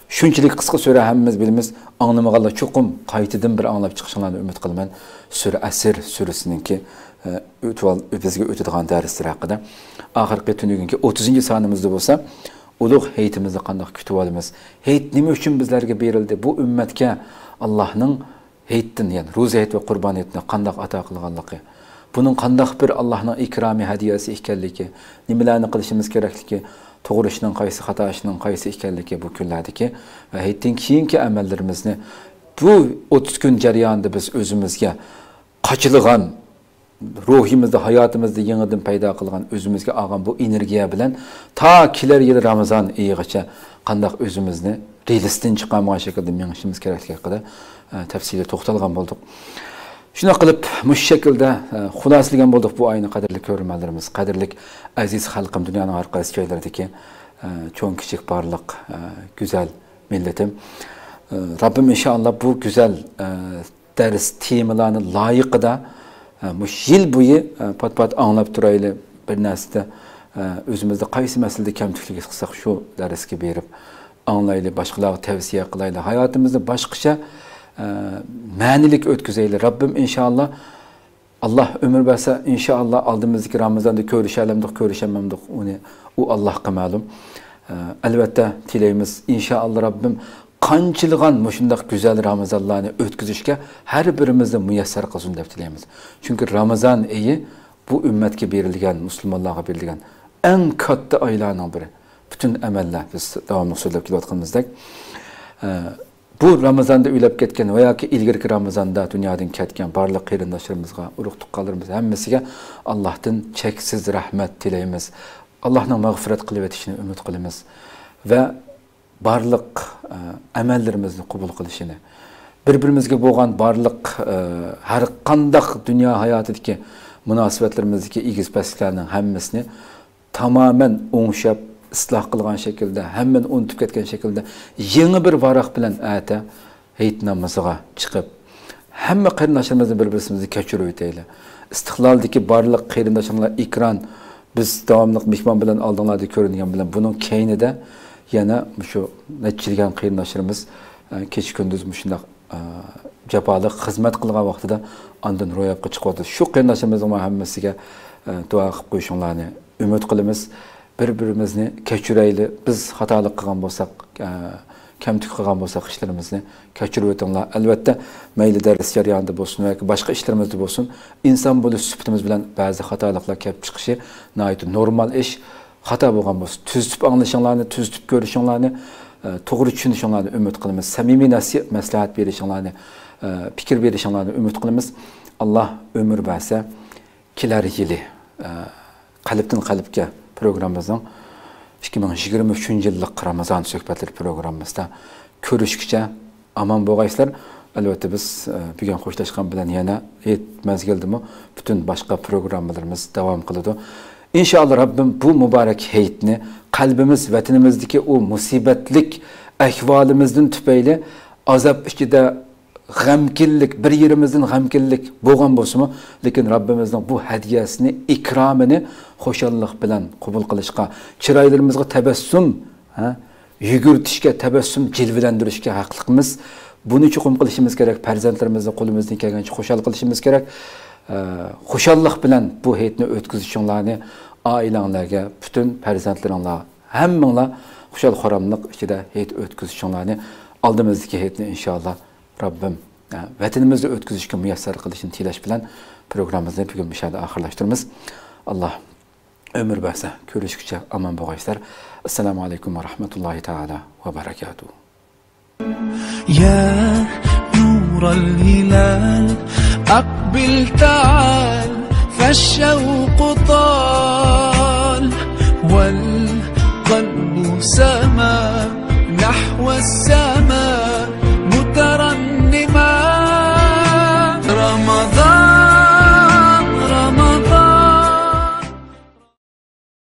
شۇنچىلىك قىسقا سۈرە ھەممىمىز بىلىمىز، ئاڭلىمىغانلار چوقۇم قايتىدىن بىر ئاڭلاپ چىقىشىڭلارنى ئۈمىد قىلىمەن. سۈرە ئەسر سۈرىسىنىڭكى، ئە، ئۆتۈۋال-، بىزگە ئۆتىدىغان دەرسلەر ھەققىدە. ئاخىرقى تۈنۈگۈنكى ئوتتۇزىنچى سانىمىزدا بولسا، ئۇلۇغ ھېيتىمىزنى قانداق كۈتۈۋالىمىز؟ ھېيت نېمە ئۈچۈن بىزلەرگە بېرىلدى؟ بۇ ئۈممەتكە ئاللاھنىڭ ھېيتتىن، يەنى روزا ھېيت ۋە قۇربان ھېيتنى قانداق ئاتا قىلغانلىقى، بۇنىڭ قانداق بىر ئاللاھنىڭ ئىكرامى، ھەدىيەسى ئىكەنلىكى، نېمىلەرنى قىلىشىمىز كېرەكلىكى، توغرا ئىشنىڭ قايسى، خاتا ئىشنىڭ قايسى ئىكەنلىكى، بۇ كۈنلەردىكى ۋە ھېيتتىن كېيىنكى ئەمەللىرىمىزنى بۇ ئوتتۇز كۈن جەريانىدا بىز ئۆزىمىزگە قاچىلىغان، روھىمىزدا، ھاياتىمىزدا يېڭىدىن پەيدا قىلغان، ئۆزىمىزگە ئالغان بۇ ئېنېرگىيە بىلەن تا كېلەر يىل رامىزان ئېيىغىچە قانداق ئۆزىمىزنى رېلىستىن چىقارمىغان شەكىلدە مېڭىشىمىز كېرەكلىكى ھەققىدە، ئە، تەپسىلىي توختالغان بولدۇق. شۇنداق قىلىپ، مۇشۇ شەكىلدە، ئە، خۇلاسىلىگەن بولدۇق بۇ ئاينى، قەدىرلىك كۆرۈرمەنلىرىمىز، قەدىرلىك ئەزىز خەلقىم، دۇنيانىڭ ھەر قايسى جايلىرىدىكى، ئە، چوڭ كىچىك بارلىق، ئە، گۈزەل مىللىتىم. ئە، رەببىم ئىنشائاللا بۇ گۈزەل، ئە، دەرس تېمىلارنى لايىقىدا، ئە، مۇشۇ يىل بويى، ئە، پات-پات ئاڭلاپ تۇرايلى، بىر نەرسىدە، ئە، ئۆزىمىزدە قايسى مەسىلىدە كەمتۈكلۈك ھېس قىلساق، شۇ دەرسكە بېرىپ ئاڭلايلى، باشقىلارغا تەۋسىيە قىلايلى، ھاياتىمىزنى باشقىچە، ئە، مەنىلىك ئۆتكۈزەيلى. رەببىم ئىنشائاللا، ئاللا ئۆمۈر بەرسە، ئىنشائاللا ئالدىمىزدىكى رامىزاندا كۆرۈشەلەمدۇق، كۆرۈشەلمەمدۇق، ئۇنى، ئۇ ئاللاھقا مەلۇم. ئە، ئەلۋەتتە تىلەيمىز، ئىنشائاللا رەببىم قانچىلىغان مۇشۇنداق گۈزەل رامىزانلارنى ئۆتكۈزۈشكە ھەر بىرىمىزنى مۇيەسسەر قىلسۇن دەپ تىلەيمىز. چۈنكى رامىزان ئېيى بۇ ئۈممەتكە بېرىلگەن، مۇسۇلمانلارغا بېرىلگەن ئەڭ كاتتا ئايلارنىڭ بىرى. پۈتۈن ئەمەللەر، بىز داۋاملىق سۆزلەپ كېلىۋاتقىنىمىزدەك، ئە، بۇ رامىزاندا ئۆلۈپ كەتكەن ۋە ياكى ئىلگىرىكى رامىزاندا دۇنيادىن كەتكەن بارلىق قېرىنداشلىرىمىزغا، ئۇرۇق-تۇغقانلىرىمىز ھەممىسىگە ئاللاھتىن چەكسىز رەھمەت تىلەيمىز. ئاللاھنىڭ مەغپىرەت قىلىۋېتىشىنى ئۈمىد قىلىمىز ۋە بارلىق، ئە، ئەمەللىرىمىزنى قوبۇل قىلىشىنى، بىر-بىرىمىزگە بولغان بارلىق، ئە، ھەر قانداق دۇنيا ھاياتىدىكى مۇناسىۋەتلىرىمىزدىكى ئېگىز-پەسلىكلەرنىڭ ھەممىسىنى تامامەن ئوڭشاپ، ئىسلاھ قىلغان شەكىلدە، ھەممىنى ئۇنتۇپ كەتكەن شەكىلدە يېڭى بىر ۋاراق بىلەن ئەتە ھېيت نامىزىغا چىقىپ، ھەممە قېرىنداشلىرىمىزنى بىر-بىرىمىزنى كەچۈرۈۋېتەيلى. ئىستىقلالدىكى بارلىق قېرىنداشلىرىمىز ئېكران، بىز داۋاملىق مېھمان بىلەن ئالدىڭلاردا كۆرۈنگەن بىلەن، بۇنىڭ كەينىدە يەنە مۇشۇ نەچچىلىگەن قېرىنداشلىرىمىز، ئە، كېچە-كۈندۈز مۇشۇنداق، ئە، جاپالىق خىزمەت قىلغان ۋاقتىدا ئاندىن روياپقا چىقىۋاتىدۇ. شۇ قېرىنداشلىرىمىزنىڭ ھەممىسىگە، ئە، دۇئا قىلىپ قويۇشۇڭلارنى ئۈمىد قىلىمىز. بىر-بىرىمىزنى كەچۈرەيلى. بىز خاتالىق قىلغان بولساق، ئە، كەمتۈك قىلغان بولساق ئىشلىرىمىزنى، كەچۈرۈۋېتىڭلار. ئەلۋەتتە، مەيلى دەرس جەريانىدا بولسۇن ياكى باشقا ئىشلىرىمىزدا بولسۇن، ئىنسان بولۇش سۈپىتىمىز بىلەن بەزى خاتالىقلار كەپ چىقىشى ناھايىتى نورمال ئىش. خاتا بولغان بولسا، تۈزىتىپ ئاڭلىشىڭلارنى، تۈزىتىپ كۆرۈشۈڭلارنى، ئە، توغرا چۈشىنىشىڭلارنى ئۈمىد قىلىمىز. سەمىمىي نەسىھەت، مەسلىھەت بېرىشىڭلارنى، ئە، پىكىر بېرىشىڭلارنى ئۈمىد قىلىمىز. ئاللا ئۆمۈر بەرسە، كېلەر يىلى، ئە، قەلبتىن قەلبكە پروگراممىمىزنىڭ ئىككى مىڭ يىگىرمە ئۈچىنچى يىللىق رامىزان سۆھبەتلىرى پروگراممىسىدا كۆرۈشكىچە ئامان بولغايسىلەر. ئەلۋەتتە، بىز، ئە، بۈگۈن خوشلاشقان بىلەن يەنە ھېيت مەزگىلىدىمۇ پۈتۈن باشقا پروگراممىلىرىمىز داۋام قىلىدۇ. ئىنشائاللا، رەببىم بۇ مۇبارەك ھېيتنى قەلبىمىز، ۋەتىنىمىزدىكى ئۇ مۇسىبەتلىك ئەھۋالىمىزدىن تۈپەيلى ئازاب ئىچىدە غەمكىنلىك، بىر يېرىمىزدىن غەمكىنلىك بولغان بولسىمۇ، لېكىن رەببىمىزنىڭ بۇ ھەدىيەسىنى، ئىكرامىنى خۇشاللىق بىلەن قوبۇل قىلىشقا، چىرايلىرىمىزغا تەبەسسۇم، ھە، يۈگۈرتۈشكە، تەبەسسۇم جىلۋىلەندۈرۈشكە ھەقلىقمىز. بۇنى چوقۇم قىلىشىمىز كېرەك. پەرزەنتلىرىمىزنى قولىمىزدىن كەلگەنچە خۇشال قىلىشىمىز كېرەك. ئە، خۇشاللىق بىلەن بۇ ھېيتنى ئۆتكۈزۈشۈڭلارنى ئائىلەڭلەرگە، پۈتۈن پەرزەنتلىرىڭلار، ھەممىڭلار خۇشال-خۇراملىق ئىچىدە ھېيت ئۆتكۈزۈشۈڭلارنى، ئالدىمىزدىكى ھېيتنى ئىنشائاللا رەببىم، ئە، ۋەتىنىمىزدە ئۆتكۈزۈشكە مۇيەسسەر قىلىشىنى تىلەش بىلەن پروگراممىمىزنى بۈگۈن مۇشۇ يەردە ئاخىرلاشتۇرىمىز. ئاللا ئۆمۈر بەرسە، كۆرۈشكۈچە ئامان بولغايسىلەر. ئەسسالامۇ ئەلەيكۇم ۋە رەھمەتۇللاھى تائالا ۋە بەرەكاتۇھ. يا نور الهلال، أقبل تعال، فالشوق طال، والقلب سما نحو السماء.